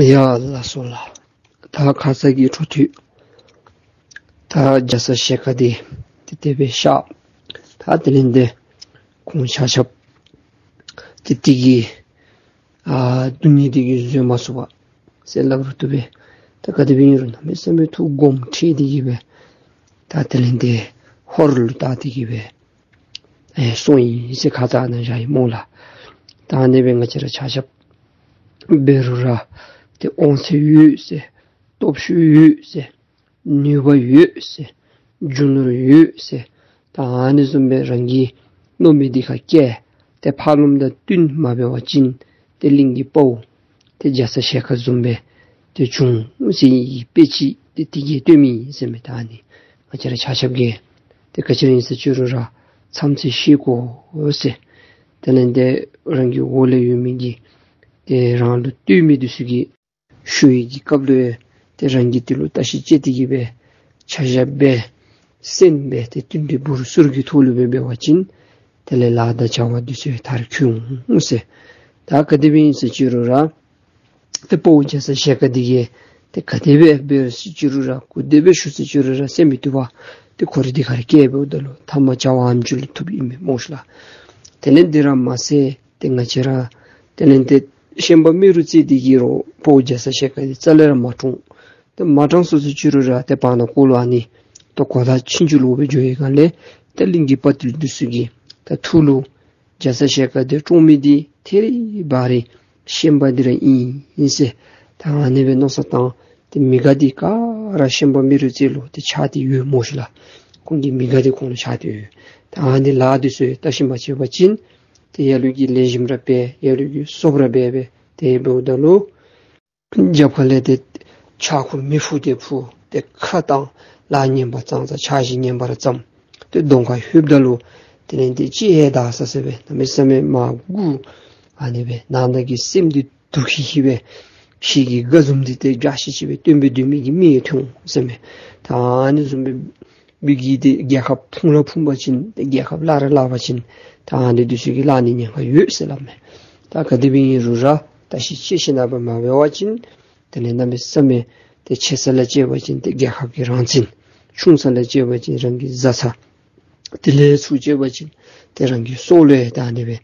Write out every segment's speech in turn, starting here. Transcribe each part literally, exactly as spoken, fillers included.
ཡ་ལགས་སོ་ལགས། ད་ཁ་ཙ་གི་འཕྲོ་མཐུད་ད་རྒྱ་ཚ་ཞལ་དཀར་འདི་ཏེ་དེ་སྦེ་གཤགས། ད་དེ་ལས་ཏེ་ཁོང་ཆ་ཁྱབ་ཏེ་དེ་གི་ཨ་སྡུག་བསྔལ་འདི་གིས་བཟོད་མ་ཚུགས་པར་ཟེར་སླབ་རུང་བཏུབ་པས། ད་ག་དེ་སྦེ་ཨིན་རུང་གནམ་མེད་ས་མེད་ཐུགས་དགོངསམ་ཁྲེལ་ཏེ་གི་སྦེ་ད་དེ་ལས་ཏེ་ཧོར་ལུ་བདའ་སྟེ་གི་སྦེ་ཨེ་སོང་ཡི་ཟེར་ཁ་ཙ་ནཱ་བཞག་ཡི་སྨོ་ལགས། ད་ཨ་ནི་སྦེ་ང་བཅས་ར་ཆ་ཁྱབ་འབད་རུང་ར་ཏེ་དབང་ཚད་ཡོད་ཟེར་སྟོབས་ཤུགས་ཡོད་ཟེར་ནུས་པ་ཡོད་ཟེར་རྒྱུ་ནོར་ཡོད་ཟེར་ད་ཨ་ནི་བཟུམ་སྦེ་རང་གི་མནོ་མི་འདི་ཁར་བཀལ། ཏེ་ཕར་ལོགམ་དང་བསྟུན་མ་འབད་བ་ཅིན་ཏེ་གླིང་གི་དཔའ་བོ་ཏེ་རྒྱ་ཚ་ཞལ་དཀར་བཟུམ་སྦེ་ཏེ་འབྱུང་ཟེར་བའི་དཔེ་ཅིག་ཏེ་དེ་གིས་སྟོནམ་ཨིན་ཟེར་མས། ད་ཨ་ནི་ང་བཅས་ར་ཆ་ཁྱབ་ཀྱིས་ཏེ་ག་ཅི་ར་ཨིན་ཟེར་ཅི་རུང་ར་མཚམས་ཚད་ཤེས་དགོ་ཟེར། དེ་ལས་ཏེ་རང་གི་འོག་ལས་ཡོད་མི་གི་ཏེ་རང་ལུ་བསྟེན་མི་འདི་ཚུ་གིས་ཞུ་བའི་གི་སྐབས་ལུ་ཏེ་རང་གིས་དེ་ལུ་བརྟག་ཞིབ་དཔྱད་དེ་གི་སྦེ་ཆ་བཞག་སྦེ་གསན་སྦེ་ཏེ་བསྟུན་གྲོས་འབུར་གསུར་གྱི་ཐོག་ལུ་སྦེ་འབད་བ་ཅིན་དེ་ལས་ལཱ་དང་བྱ་བ་འདི་ཚུ་མཐར་འཁྱོལ་འོང་ཟེར། ད་ག་དེ་སྦེ་ཨིན་ཟེར་ཅི་རུང་ར་ཏེ་དཔའ་བོ་རྒྱ་ཚ་ཞལ་དཀར་འདི་གིས་ཏེ་ག་དེ་སྦེ་འབད་ཟེར་ཅི་རུང་ར་ག་དེ་སྦེ་ཞུ་ཟེར་ཅི་རུང་ར་གསན་མི་བཏུབ་པས། ཏེ་ཁོ་རའི་འདི་ཁར་བཀལ་འབདཝ་ད་ལུ་མཐའ་མ་བྱ་བ་ཨ་ནེམ་ཅིག་ལུ་ཐུགཔ་ཨིན་མས་སྨོ་ཤི་ལགས། དེ་ལས་འདི་ར་མ་ཚད་ཏེ་ང་བཅས་ར་དེ་ལས་ཏེ་ཤན་པ་རྨེ་རུ་རྩེ་འདི་གིས་ར་དཔའ་བོ་རྒྱ་ཚ་ཞལ་དཀར་འདི་རྩ་ལས་ར་མ་བཀྲོངས། ཏེ་མ་བཀྲོངས་ཟེར་ཅི་རུང་ར་ཏེ་བར་ན་ཁོ་ལུ་ཨ་ནི་ཏེ་གོ་བརྡ་ཕྱིན་ཅི་ལོག་སྦེ་འགྱོ་བའི་སྒང་ལས་ཏེ་གླིང་གི་དཔའ་རྟུལ་འདི་ཚུ་གིས་ད་ཐུགས་ལུ་རྒྱ་ཚ་ཞལ་དཀར་འདི་བཀྲོངས་མི་འདི་ཐད་རི་བ་རི་ཤན་པ་འདི་ར་ཨིན་ཟེར་ད་ཨ་ནི་སྦེ་མནོ་བསམ་བཏང་། ཏེ་མི་དགའ་འདི་ག་ར་ཤན་པ་རྨེ་རུ་རྩེ་ལུ་ཏེ་ཆགས་ཏེ་ཡོད་སྨོ་ཤི་ལགས། ཁོང་གི་མི་དགའ་འདི་ཁོང་ལུ་ཆགས་ཏེ་ཡོད། ད་ཨ་ནི་ལཱ་འདི་ཚུ་བརྟག་ཞིབ་མ་དཔྱད་པ་ཅིན་ཏེ་ལ་ལུ་གིས་ལེགས་ཤོམ་ར་འབད་ལ་ལུ་གིས་སོབ་ར་འབད་སྦེ་ཏེ་འབདཝ་ད་ལུ་རྒྱབ་ཁ་ལས་ཏེ་ཕྱྭ་འགུགས་མེ་ཕུ་ཏེ་ཕུ་ཏེ་ཁ་བཏང་། ལཱ་ངན་པ་ཙང་ཙང་འཆར་གཞི་ངན་པ་ར་བརྩམས། ཏེ་གདོང་ཁར་ལྷོདཔ་ད་ལུ་དེ་ལས་ཏེ་ཅི་ཡང་བདའ་ས་ས་སྦེ་གནམ་མེད་ས་མེད་མར་འགུག། ཨ་ནི་སྦེ་ནང་ན་གི་སེམས་འདི་སྡུག་ཤི་ཤི་སྦེ་ཞེ་གི་དགའ་འཛུམ་འདི་ཏེ་འཇའ་ཆི་ཆི་སྦེ་སྟོན་སྦེ་སྡོད་མི་གི་མི་ཡང་ཐོན་འོང་ཟེར་མས། ད་ཨ་ནི་བཟུམ་སྦེ་མི་གིས་ཏེ་རྒྱལ་ཁབ་ཕུང་ར་ཕུང་པ་ཅིན་ཏེ་རྒྱལ་ཁབ་བརླག་ར་བརླག་པ་ཅིན་ད་ཨ་ནི་འདི་ཚུ་གིས་བརླག་ནི་ཉེན་ཁ་ཡོད་ཟེར་སླབ་མས། ད་ག་དེ་སྦེ་ཨིན་རུང་ར་བརྟག་ཞིབ་དཔྱད་ཞིན་ན་སྦེ་མ་འབད་བ་ཅིན་དེ་ལས་གནམ་མེད་ས་མེད་ཏེ་ཆེ་ས་ལས་བཅད་པ་ཅིན་ཏེ་རྒྱལ་ཁབ་ཀྱི་རང་བཙན། ཆུང་ས་ལས་བཅད་པ་ཅིན་རང་གི་བཟའ་ཚང་། དེ་ལས་ཚུར་བཅད་པ་ཅིན་ཏེ་རང་གི་སྲོག་ལུ་ད་ཨ་ནི་སྦེ་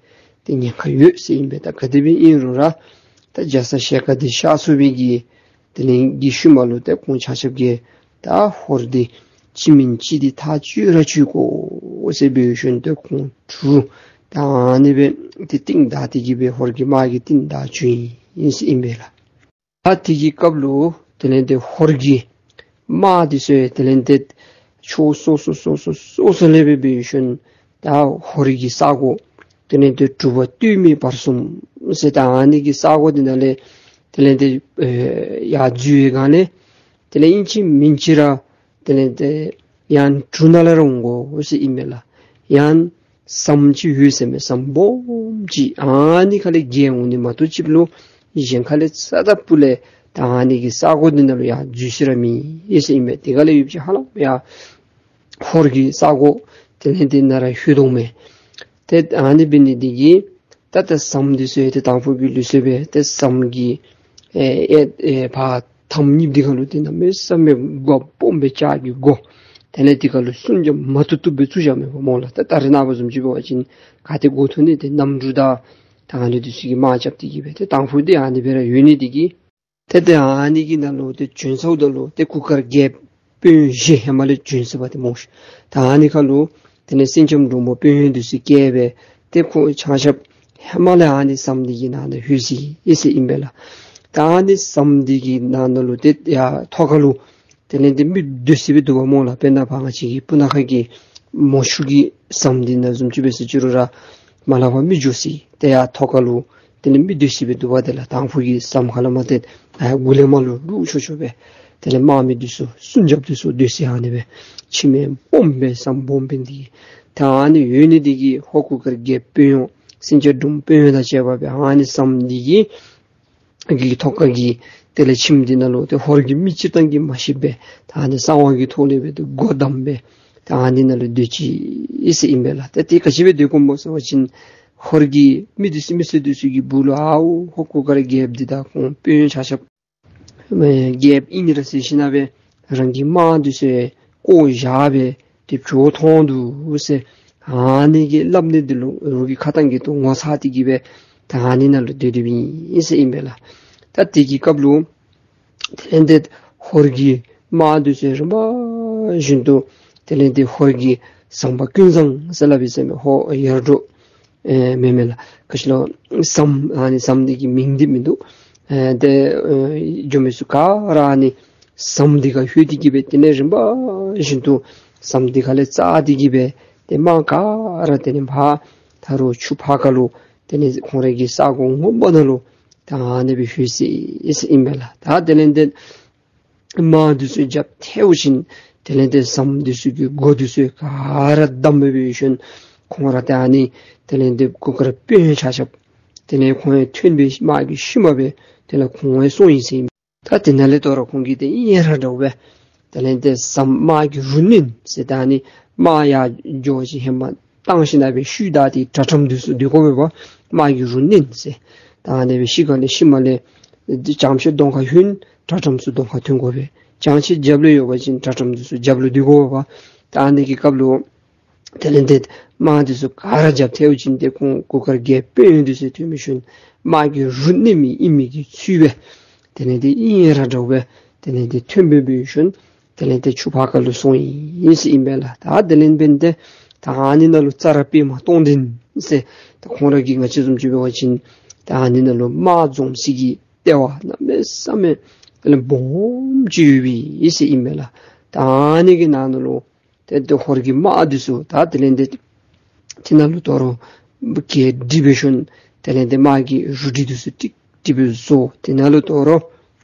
ཏེ་ཉེན་ཁ་ཡོད་ཟེར་ཨིན་པས། ད་ག་དེ་སྦེ་ཨིན་རུང་ར་ད་རྒྱ་ཚ་ཞལ་དཀར་འདི་གཤགས་ཚུགས་པའི་གི་དེ་ལས་གི་ཤུལ་མ་ལུ་ཏེ་ཁོང་ཆ་ཁྱབ་ཀྱིས་ད་ཧོར་འདི་གཅིག་མེན་གཅིག་འདི་ཐག་གཅོད་ར་གཅོད་དགོ་ཟེར་འབད་ཞིནམ་ཏེ་ཁོང་དྲུག་ད་ཨ་ནི་སྦེ་ཏེ་རྟིང་བདའ་སྟེ་གི་སྦེ་ཧོར་གྱི་དམག་གི་རྟིང་བདའ་བྱོན་ཡི་ཟེར་ཨིན་པས་ལགས། ད་དེ་གི་སྐབས་ལུ་དེ་ལས་ཏེ་ཧོར་གྱི་དམག་འདི་ཚུ་དེ་ལས་ཏེ་ཕྱོགས་སོ་སོ་སོ་སོ་སོ་སོ་ལས་སྦེ་འབད་ཞིནམ་ད་ཧོར་གྱི་ས་གོ་དེ་ལས་ཏེ་གྲུ་པ་སྟོད་སྨད་བར་གསུམ་ཟེར་ད་ཨ་ནི་གི་ས་གོ་འདི་ནང་ལས་དེ་ལས་ཏེ་ཨེ་ཡར་འཛུལ་བའི་སྒང་ལས་དེ་ལས་ཨིན་ཅི་མིན་ཅི་ར་དེ་ལས་ཏེ་ཡང་གྲུ་ནང་ལས་ར་འོང་དགོ་ཟེར་ཨིན་མས་ལགས། ཡང་ཟམ་ཅིག་ཡོད་ཟེར་མས། ཟམ་སྦོམ་ཅིག་ཨ་ནི་ཁ་ལས་བརྒལ་འོང་ནི་མ་གཏོགས་ཅིག་ལུ་གཞན་ཁ་ལས་རྩ་དང་སྤུ་ལས་ད་ཨ་ནི་གི་ས་གོ་འདི་ནང་ལུ་ཡར་འཛུལ་ས་ར་མེད་ཟེར་ཨིན་མས། དེ་ཁ་ལས་ཡུདཔ་ཅིག་ཧ་ལམ་ཡར་ཧོར་གྱི་ས་གོ་དེ་ལས་ཏེ་ནཱ་ར་ལྷོད་དོ་མས། ཏེ་ཨ་ནི་འབད་ནི་འདི་གིས་ད་ད་ཟམ་འདི་ཚུ་ཡང་ཏེ་དང་ཕུ་གི་ལུགས་སྲོལ་སྦེ་ཏེ་ཟམ་གྱི་ཨེ་ཨེ་ཨེ་ཕར་མཐའམ་གཉིས་འདི་ཁ་ལུ་ཏེ་གནམ་མེད་ས་མེད་སྒོ་སྦོམ་སྦེ་ལྕགས་ཀྱི་སྒོ། དེ་ལས་འདི་ཁ་ལུ་སྲུང་རྒྱབ་མ་བཏུབ་བཏུབ་སྦེ་བཙུགས་བཞག་མས་པ་སྨོ་ལགས། ད་ད་རེས་ནངས་པ་བཟུམ་ཅིག་འབད་བ་ཅིན་ག་ཏེ་སྒོ་ཐོན་ནི་ཏེ་གནམ་གྲུ་དང་ད་ཨ་ནི་འདི་ཚུ་གིས་དམག་རྐྱབ་སྟེ་གི་སྦེ་ཏེ་དང་ཕུ་འདི་ཨ་ནི་སྦེ་ར་ཡོད་ནི་འདི་གིས་ཏེ་ཏེ་ཨ་ནི་གི་ནང་ལུ་ཏེ་བྱོན་ཚརཝ་ད་ལུ་ཏེ་གུར་དཀར་རྒྱལཔོ་དཔོན་གཡོག་བཞི་ཧེ་མ་ལས་བྱོན་ཟེར་བ་ཏེ་སྨོ་ཤིག། ད་ཨ་ནི་ཁ་ལུ་དེ་ལས་སེང་ལྕམ་འབྲུག་མོ་དཔོན་གཡོག་འདི་ཚུ་བསྐྱལ་སྦེ་ཏེ་ཁོང་ཆ་ཁྱབ་ཧེ་མ་ལས་ཨ་ནི་ཟམ་འདི་གི་ནང་ན་ལྷོད་ཅི་ཟེར་ཨིན་པས་ལགས། ད་ཨ་ནི་ཟམ་འདི་གི་ནང་ན་ལུ་ཏེ་ཡར་ཐོག་ཁ་ལུ་དེ་ལས་ཏེ་མི་སྡོད་ས་སྦེ་འདུག་པ་སྨོ་ལགས། དཔེར་ན་ཕར་ང་བཅས་ཀྱི་སྤུ་ན་ཁ་གི་མོ་ཤུ་གི་ཟམ་འདི་ནང་བཟུམ་ཅིག་འབད་ཟེར་ཅི་རུང་ར་མར་ལས་ཕར་མི་འགྱོ་ས་ཏེ་ཡར་ཐོག་ཁ་ལུ་དེ་ལས་མི་སྡོད་ས་སྦེ་འདུག་པ། དེ་ལས་དང་ཕུ་གི་ཟམ་ཁ་ལས་མར་ཏེ་ཨ་གུ་ལས་མར་ལུ་ལུ་ཆོ་ཆོ་སྦེ་དེ་ལས་དམག་མི་འདི་ཚུ་སྲུང་རྒྱབ་འདི་ཚུ་སྡོད་ས་ཨ་ནི་སྦེ་ཁྱིམ་སྦོམ་སྦེ་ཟམ་སྦོམ་སྦེ་འདི་ད་ཨ་ནི་ཡོད་ནི་འདི་གིས་ཧོར་གུར་དཀར་རྒྱལཔོ་དཔོན་གཡོག་སེང་ལྕམ་འབྲུག་མོ་དཔོན་གཡོག་དང་བཅས་པ་སྦེ་ཨ་ནི་ཟམ་འདི་གི་གི་ཐོག་ཁ་གི་དེ་ལས་ཁྱིམ་འདི་ནང་ལུ་ཏེ་ཧོར་གྱི་མི་སྤྱིར་བཏང་གིས་མ་ཤེས་པར་ད་ཨ་ནི་གསང་བ་གི་ཐོག་ལས་སྦེ་ཏེ་སྒོ་བསྡམས་སྦེ་ད་ཨ་ནི་ནང་ལུ་སྡོད་ཅི་ཟེར་ཨིན་པས་ལགས། ཏེ་དེ་ག་ཅི་སྦེ་སྡོད་དགོཔ་སྨོ་ཟེར་བ་ཅིན་ཧོར་གྱི་མི་འདི་ཚུ་མི་སེར་འདི་ཚུ་གིས་སྦུག་ལུ་ཨའུ་ཧོར་གུར་དཀར་རྒྱལཔོ་འདི་དང་ཁོང་དཔོན་གཡོག་ཆ་ཁྱབ་ རྒྱལཔོ་ཨིན་ནི་ར་ཟེར་ཞིནམ་ལས་རང་གི་དམག་འདི་ཚུ་བཀོ་བཞག་སྦེ་ཏེ་བྱོག་འཐོན་འདུག་ཟེར། ཨ་ནི་གི་སླབ་ནི་འདི་ལུ་རོགས་ཀྱི་ཁ་གཏང་གི་ཐོག་ངོ་ཚ་སྟེ་གི་སྦེ་ད་ཨ་ནི་ནང་ལུ་སྡོད་སྡོདཔ་ཨིན་ཟེར་ཨིན་པས་ལགས། ད་དེ་གི་སྐབས་ལུ་དེ་ལས་ཏེ་ཧོར་གྱི་དམག་འདི་ཚུ་རིམ་པ་བཞིན་དུ་དེ་ལས་ཏེ་ཧོར་གྱི་ཟམ་པ་ཀུན་བཟང་ཟེར་སླབ་ཨིན་ཟེར་མས། ཧོར་ཡར་འབྲོག་ཨེ་མེན་མེན་ལགས། ག་ཅི་ལོ་ཟམ་ཨ་ནི་ཟམ་འདི་གི་མིང་འདི་མིན་འདུག། ཨེ་ཏེ་ཨེ་འགྱོ་མི་ཚུ་ག་ར་ཨ་ནི་ཟམ་འདི་ཁར་ལྷོད་དེ་གི་སྦེ་དེ་ལས་རིམ་པ་བཞིན་དུ་ཟམ་འདི་ཁ་ལས་འཛེགས་ཏེ་གི་སྦེ་ཏེ་དམག་ག་ར་དེ་ལས་ཕར་ད་རུང་ཆུ་ཕར་ཁ་ལུ་དེ་ལས་ཁོང་རའི་གི་ས་གོ་ངོ་མ་ནང་ལུ་ད་ཨ་ནི་སྦེ་ལྷོད་ཅི་ཟེར་ཨིན་པས་ལགས། ད་དེ་ལས་ཏེ་དམག་འདི་ཚུ་རྒྱབ་ཐལ་བ་ཅིན་དེ་ལས་ཏེ་ཟམ་འདི་ཚུ་གི་སྒོ་འདི་ཚུ་ག་ར་བསྡམས་སྦེ་འབད་ཞིནམ་ཁོང་ར་ཏེ་ཨ་ནི་དེ་ལས་ཏེ་གུར་དཀར་དཔོན་ཆ་ཁྱབ་དེ་ལས་ཁོང་ཡང་ཐོན་སྦེ་དམག་གི་ཤུལ་མ་སྦེ་དེ་ལས་ཁོང་ཡང་སོང་ཡི་ཟེར་ཨིན། ད་དེ་ནང་ལས་དོ་རུང་ཁོང་གིས་ཏེ་ཨིན་ར་འདྲཝ་སྦེ་དེ་ལས་ཏེ་ཟམ་དམག་གི་རུ་གནོན་ཟེར་ད་ཨ་ནི་དམག་ཡར་འགྱོ་ཞིནམ་ཧེ་མ་བཏང་ཞིནམ་སྦེ་ཤུལ་བདའ་སྟེ་དྲ་ཁྲམ་འདི་ཚུ་སྡོད་དགོ་པས་པ། དམག་གི་རུ་གནོན་ཟེར། ད་ཨ་ནི་སྦེ་ཤུལ་ཁ་ལས་ཤུལ་མ་ལས་ལྕང་ཕྱེད་གདོང་ཁར་ལྷོད་དྲ་ཁྲམ་ཚུ་གདོང་ཁར་ཐོན་དགོ་པས། ལྕང་ཕྱེད་རྒྱབ་ལུ་ཡོད་པ་ཅིན་དྲ་ཁྲམ་འདི་ཚུ་རྒྱབ་ལུ་སྡོད་དགོ་པས་པ། ད་ཨ་ནི་གི་སྐབས་ལུ་དེ་ལས་ཏེ་དམག་འདི་ཚུ་ག་ར་རྒྱབ་ཐལ་བ་ཅིན་ཏེ་ཁོང་གུར་དཀར་རྒྱལ་དཔོན་འདི་ཚུ་ཐོན་མི་ཤུལ་དམག་གི་རུ་གནོན་མི་ཨིན་མི་གི་ཚུལ་སྦེ་དེ་ལས་ཏེ་ཨིན་ར་འདྲཝ་སྦེ་དེ་ལས་ཏེ་ཐོན་སྦེ་འབད་ཞིནམ་དེ་ལས་ཏེ་ཆུ་ཕར་ཁ་ལུ་སོང་ཡི་ཟེར་ཨིན་པས་ལགས། ད་དེ་ལས་འབདན་ཏེ་ད་ཨ་ནི་ནང་ལུ་ཙ་ར་པདྨ་སྟོང་ལྡན་ཟེར་ད་ཁོང་ར་གི་ང་བཅས་བཟུམ་ཅིག་འབད་བ་ཅིན་ད་ཨ་ནི་ནང་ལུ་དམག་འཛོམས་སའི་གི་ལྟེ་བ་གནམ་མེད་ས་མེད་དེ་ལས་སྦོམ་ཅིག་ཡོད་པས་ཟེར་ཨིན་པས་ལགས། ད་ཨ་ནི་གི་ནང་ན་ལུ་ཏེ་ཏེ་ཧོར་གྱི་དམག་འདི་ཚུ་ད་དེ་ལས་ཏེ་དེ་ནང་ལུ་དོ་རུང་གྲལ་སྒྲིག་འབད་ཞིནམ་དེ་ལས་ཏེ་དམག་གི་རུ་སྒྲིག་འདི་ཚུ་ཀྲིག་ཀྲི་སྦེ་བཟོ། དེ་ནང་ལུ་དོ་རུང་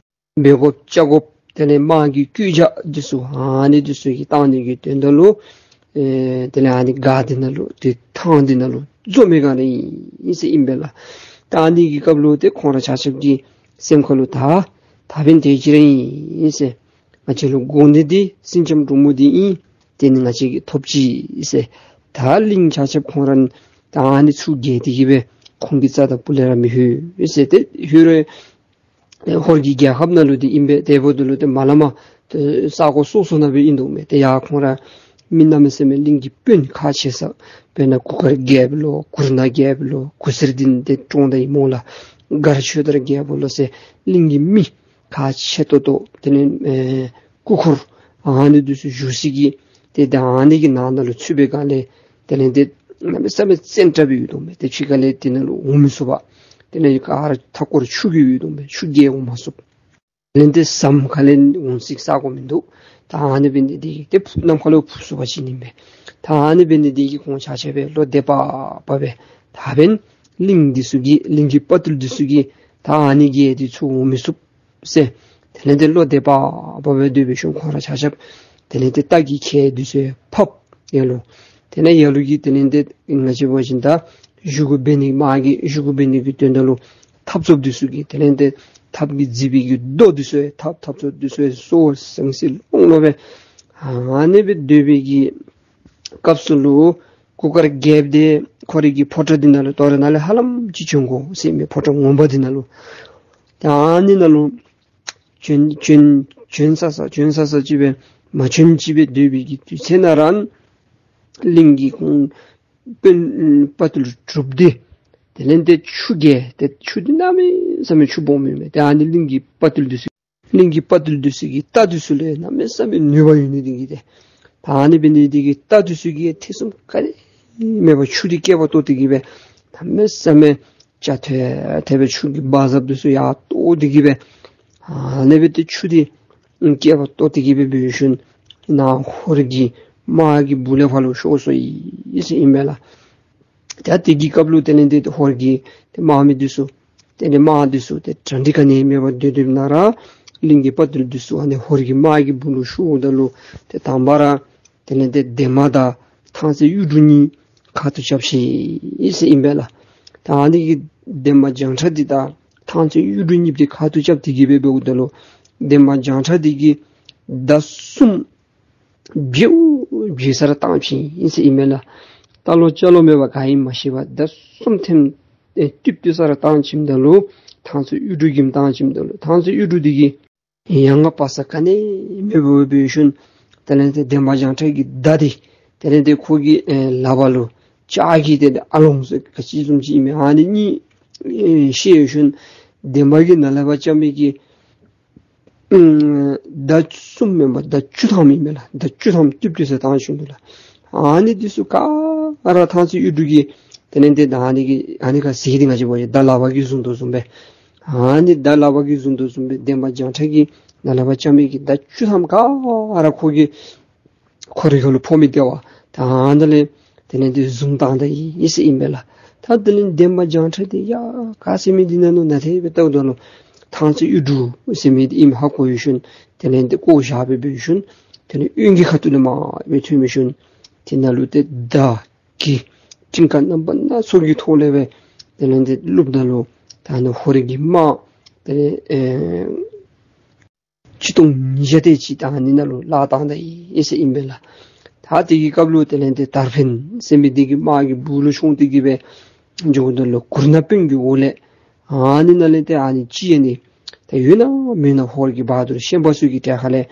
འབད་དགོཔ་བཅའ་དགོཔ་དེ་ལས་དམག་གི་བཀོད་རྒྱ་འདི་ཚུ་ཨ་ནི་འདི་ཚུ་གི་བཏང་ནི་གི་དོན་དག་ལུ་ཨེ་དེ་ལས་ཨ་ནི་སྒར་འདི་ནང་ལུ་ཏེ་ཐང་འདི་ནང་ལུ་འཛོམས་མི་ག་ར་ཨིན་ཟེར་ཨིན་པས་ལགས། ད་ཨ་ནི་གི་སྐབས་ལུ་ཏེ་ཁོང་ར་ཆ་ཁྱབ་ཀྱི་སེམས་ཁ་ལུ་ད་ད་འབདན་དེ་ཅིག་ར་ཨིན་ཟེར། ང་བཅས་ལུ་དགོ་ནི་འདི་སེང་ལྕམ་འབྲུག་མོ་འདི་ཨིན། དེ་ནི་ང་བཅས་ཀྱིས་ཐོབ་ཅི་ཟེར། ད་གླིང་ཆ་ཁྱབ་ཁོང་ར་ད་ཨ་ནི་ཚུ་རྒྱལ་ཏེ་གི་སྦེ་ཁོང་གི་རྩ་དང་སྤུ་ལས་ར་མི་ལྷོད་ཟེར། ཏེ་ལྷོད་རུང་ཧོར་གྱི་རྒྱལ་ཁབ་ནང་ལུ་འདི་ཨིན་པས། དེ་འབདཝ་ད་ལུ་ཏེ་མ་ལ་མ་ཏེ་ས་གོ་སོ་སོ་ནང་སྦེ་ཨིན་དོ་མས། ཏེ་ཡར་ཁོང་ར་མི་གནམ་མེད་ས་མེད་གླིང་གི་དཔོན་ཁག་ཆེ་ས་དཔེར་ན་གུར་དཀར་རྒྱལཔོ་ལོ་གུར་ནག་རྒྱལཔོ་ལོ་གུར་སེར་འདི་ཏེ་བཀྲོངས་ད་ཡི་སྨོ་ལགས། མགར་ཆོས་དར་རྒྱལཔོ་ལོ་ཟེར་གླིང་གི་མི་ཁག་ཆེ་ཏོག་ཏོ་དེ་ལས་ཨེ་སྐུ་འཁོར་ཨ་ནི་འདི་ཚུ་བཞུགས་སའི་གི་ཏེ་ད་ཨ་ནི་གི་ནང་ན་ལུ་ཚུད་པའི་སྒང་ལས་དེ་ལས་ཏེ་གནམ་མེད་ས་མེད་བཙན་དྲགས་སྦེ་ཡོད་དོ་མས། ཏེ་ཕྱི་ཁ་ལས་དེ་ནང་ལུ་འོང་མི་ཚུགས་པས། དེ་ལས་ག་ར་མཐའ་སྐོར་ཆུ་གིས་ཡོད་དོ་མས། ཆུ་གིས་འོང་མ་ཚུགས། དེ་ལས་ཏེ་ཟམ་ཁ་ལས་འོང་སའི་ས་གོ་མིན་འདུག། ད་ཨ་ནི་འབད་ནི་འདི་གིས་ཏེ་ཕུ་ནམ་མཁའ་ལུ་འཕུར་ཚུགས་པ་ཅིན་ཨིན་པས། ད་ཨ་ནི་འབད་ནི་འདི་གིས་ཁོང་ཆ་ཁྱབ་སྦེ་བློ་བདེ་བག་ཕབ་སྦེ་ད་འབདན་གླིང་འདི་ཚུ་གི་གླིང་གི་དཔའ་རྟུལ་འདི་ཚུ་གིས་ད་ཨ་ནི་གི་འདི་ཚུ་འོང་མི་ཚུགས་ཟེར། དེ་ལས་ཏེ་བློ་བདེ་བག་ཕབ་སྦེ་སྡོད་པའི་ཤུལ་ཁོང་ར་ཆ་ཁྱབ་དེ་ལས་ཏེ་རྟ་གི་ཁལ་འདི་ཚུ་ཕབ་ཡར་ལུ། དེ་ལས་ཡར་ལུ་གི་དེ་ལས་ཏེ་ང་བཅས་འབད་བ་ཅིན་ད་གཞུག་གུ་འབད་ནི་དམག་གི་གཞུག་གུ་འབད་ནི་གི་དོན་དག་ལུ་འཐབ་རྩོདཔ་འདི་ཚུ་གི་དེ་ལས་ཏེ་འཐབ་ཀྱི་རྫིས་པའི་གི་རྡོ་འདི་ཚུ་ཡང་འཐབ་འཐབ་རྩོདཔ་འདི་ཚུ་ཡང་སོ་སོ་ཟང་ཟིང་ལོང་ལོང་སྦེ་ཨ་ནི་སྦེ་སྡོད་པའི་གི་སྐབས་སུ་ལུ་གུར་དཀར་རྒྱལཔོ་འདི་ཁོ་རའི་གི་ཕོ་བྲང་འདི་ནང་ལུ་དོ་རུང་ནཱ་ལས་ཧ་ལམ་ཅིག་བྱོན་དགོ་ཟེར་མས། ཕོ་བྲང་ངོ་མ་འདི་ནང་ལུ། ད་ཨ་ནི་ནང་ལུ་བྱོན་བྱོན་བྱོན་ས་ས་བྱོན་ས་ས་ཅིག་སྦེ་མ་བྱོན་ཅིག་སྦེ་སྡོད་པའི་གི་དུས་ཚོད་ནང་ར་གླིང་གི་ཁོང་དཔོན་དཔའ་རྟུལ་དྲུག་འདི་དེ་ལས་ཏེ་ཆུ་རྒལ་ཏེ་ཆུ་འདི་གནམ་མེད་ས་མེད་ཆུ་སྦོམ་ཡོད་མས། ཏེ་ཨ་ནི་གླིང་གི་དཔའ་རྟུལ་འདི་ཚུ་གླིང་གི་དཔའ་རྟུལ་འདི་ཚུ་གི་རྟ་འདི་ཚུ་ལུ་གནམ་མེད་ས་མེད་ནུས་པ་ཡོད་ནི་འདི་གིས་ཏེ་ད་ཨ་ནི་འབད་ནི་འདི་གིས་རྟ་འདི་ཚུ་གིས་ཐེ་ཚོམ་ག་ནི་མེད་པར་ཆུ་འདི་སྐེད་པར་གཏོར་ཏེ་གི་སྦེ་གནམ་མེད་ས་མེད་རྐྱབ་ཐེབས་ཐེབས་སྦེ་ཆུ་གི་བ་ཟབ་འདི་ཚུ་ཡར་གཏོར་ཏེ་གི་སྦེ་ཨ་ནི་སྦེ་ཏེ་ཆུ་འདི་སྐེད་པར་གཏོར་ཏེ་གི་སྦེ་འབད་ཞིནམ་ནཱ་ཧོར་གྱི་དམག་གི་སྦུག་ལས་ཕར་ལུ་ཤོར་སོ་ཡི་ཟེར་ཨིན་མས་ལགས། ད་དེ་གི་སྐབས་ལུ་དེ་ལས་ཏེ་ཧོར་གྱི་ཏེ་དམག་མི་འདི་ཚུ་དེ་ལས་དམག་འདི་ཚུ་ཏེ་གྲ་སྒྲིག་ག་ནི་མེད་པར་སྡོད་སྡོདཔ་ནང་ར་གླིང་གི་དཔའ་རྟུལ་འདི་ཚུ་ཨ་ནི་ཧོར་གྱི་དམག་གི་སྦུག་ལུ་ཤོརཝ་ད་ལུ་ཏེ་དང་པ་ར་དེ་ལས་ཏེ་འདན་མ་དང་ཐང་རྩེ་གཡུ་འབྲུག་གཉིས་ཁ་ཐུག་རྐྱབ་ཅི་ཟེར་ཨིན་པས་ལགས། ད་ཨ་ནི་གི་འདན་མ་བྱང་ཁྲ་འདི་དང་ཐང་རྩེ་གཡུ་འབྲུག་གཉིས་འདི་ཁ་ཐུག་རྐྱབ་སྟེ་གི་སྦེ་འབདཝ་ད་ལུ་འདན་མ་བྱང་ཁྲ་འདི་གིས་མདའ་གསུམ་བྱེལ་བྱེལ་ས་ར་བཏང་ཅི་ཟེར་ཨིན་མས་ལགས། རྟ་ལོག་ལྕགས་ལོག་མེད་པར་ག་ཨིནམ་མ་ཤེས་པར་མདའ་གསུམ་ཐེངས་ཨེ་བཏུབ་བཏུབ་ས་ར་བཏང་ཅི་ད་ལུ་ཐང་རྩེ་གཡུ་འབྲུག་གིས་བཏང་ཅི་ད་ལུ་ཐང་རྩེ་གཡུ་འབྲུག་འདི་གིས་ ཡ་ང་བ་ས་ག་ནི་མེདཔ་འབད་ཞིནམ་དེ་ལས་ཏེ་འདན་མ་བྱང་ཁྲ་གི་མདའ་འདི་དེ་ལས་ཏེ་ཁོ་གི་ཨེ་ལགཔ་ལུ་ལྕགས་ཀྱི་ཏེ་ཨ་ལོང་ཟེར་ག་ཅི་བཟུམ་ཅིག་ཨིན་མས། ཨ་ནི་གཉིས་ཨེ་བཤེད་ཞིནམ་འདན་མ་གི་ནང་ལས་ཕར་རྐྱབ་མི་གི་ཨམ་མདའ་གསུམ་མེན་པར་མདའ་བཅུ་ཐམ་ཨིན་མས་ལགས། མདའ་བཅུ་ཐམ་ཏིབ་ཏིབ་ཟེར་བཏང་ཞིནམ་ལུ་ལགས། ཨ་ནི་འདི་ཚུ་ག་ར་ཐང་རྩེ་གཡུ་འབྲུག་གི་དེ་ལས་ཏེ་ད་ཨ་ནི་གི་ཨ་ནི་ག་ཟེར་ཏེ་ང་བཅས་འབད་བ་ཅིན་མདའ་ལག་པ་གིས་བཟུང་དོ་བཟུམ་སྦེ། ཨ་ནི་མདའ་ལག་པ་གིས་བཟུང་དོ་བཟུམ་སྦེ་འདན་མ་བྱང་ཁྲ་གི་ནང་ལས་ཕར་རྐྱབ་མི་གི་མདའ་བཅུ་ཐམ་ག་ར་ཁོ་གི་ཁོ་རའི་ཁ་ལུ་ཕོག་མི་དེ་བ་ད་ཨ་ནི་ལས་དེ་ལས་ཏེ་བཟུང་བཏང་ད་ཡི་ཟེར་ཨིན་པས་ལགས། ད་དེ་ལས་འདན་མ་བྱང་ཁྲ་འདི་ཡ་ག་ཟེར་མི་འདི་ནང་ལུ་ནཱ་ཏེ་སྦེ་བལྟཝ་ད་ལུ་ཐང་རྩེ་གཡུ་འབྲུག་ཟེར་མི་འདི་ཨིནམ་ཧ་གོ་ཞིནམ་དེ་ལས་ཏེ་བཀོ་བཞག་སྦེ་འབད་ཞིནམ་དེ་ལས་གཡོན་གྱི་ཁ་ཐུག་ལས་མར་སྦེ་ཐོན་ཞིནམ་དེ་ནང་ལུ་ཏེ་མདའ་གི་ཅིང་ཁ་རྣམ་པ་སྣ་ཚོགས་ཀྱི་ཐོག་ལས་སྦེ་དེ་ལས་ཏེ་ལུཔ་ནང་ལུ་ད་ཨ་ནི་ཧོར་གྱི་དམག་དེ་ལས་ཨེ་ཆིག་སྟོང་ཉིས་བརྒྱ་དེ་ཅིག་ད་ཨ་ནི་ནང་ལུ་བརླག་བཏང་ད་ཡི་ཟེར་ཨིན་པས་ལགས། ད་དེ་གི་སྐབས་ལུ་དེ་ལས་ཏེ་དར་འཕེན་ཟེར་མི་འདི་གི་དམག་གི་སྦུག་ལུ་ཤོང་སྟེ་གི་སྦེ་འགྱོཝ་ད་ལུ་གུར་ནག་དཔོན་གྱི་འོག་ལས་ཨ་ནི་ནང་ལས་ཏེ་ཨ་ནི་ཅིག་ཨ་ནི་ད་ཡོད་ན་མེད་ན་ཧོར་གྱི་བ་དུར་ཤན་པ་ཚུ་གི་གྲལ་ཁ་ལས་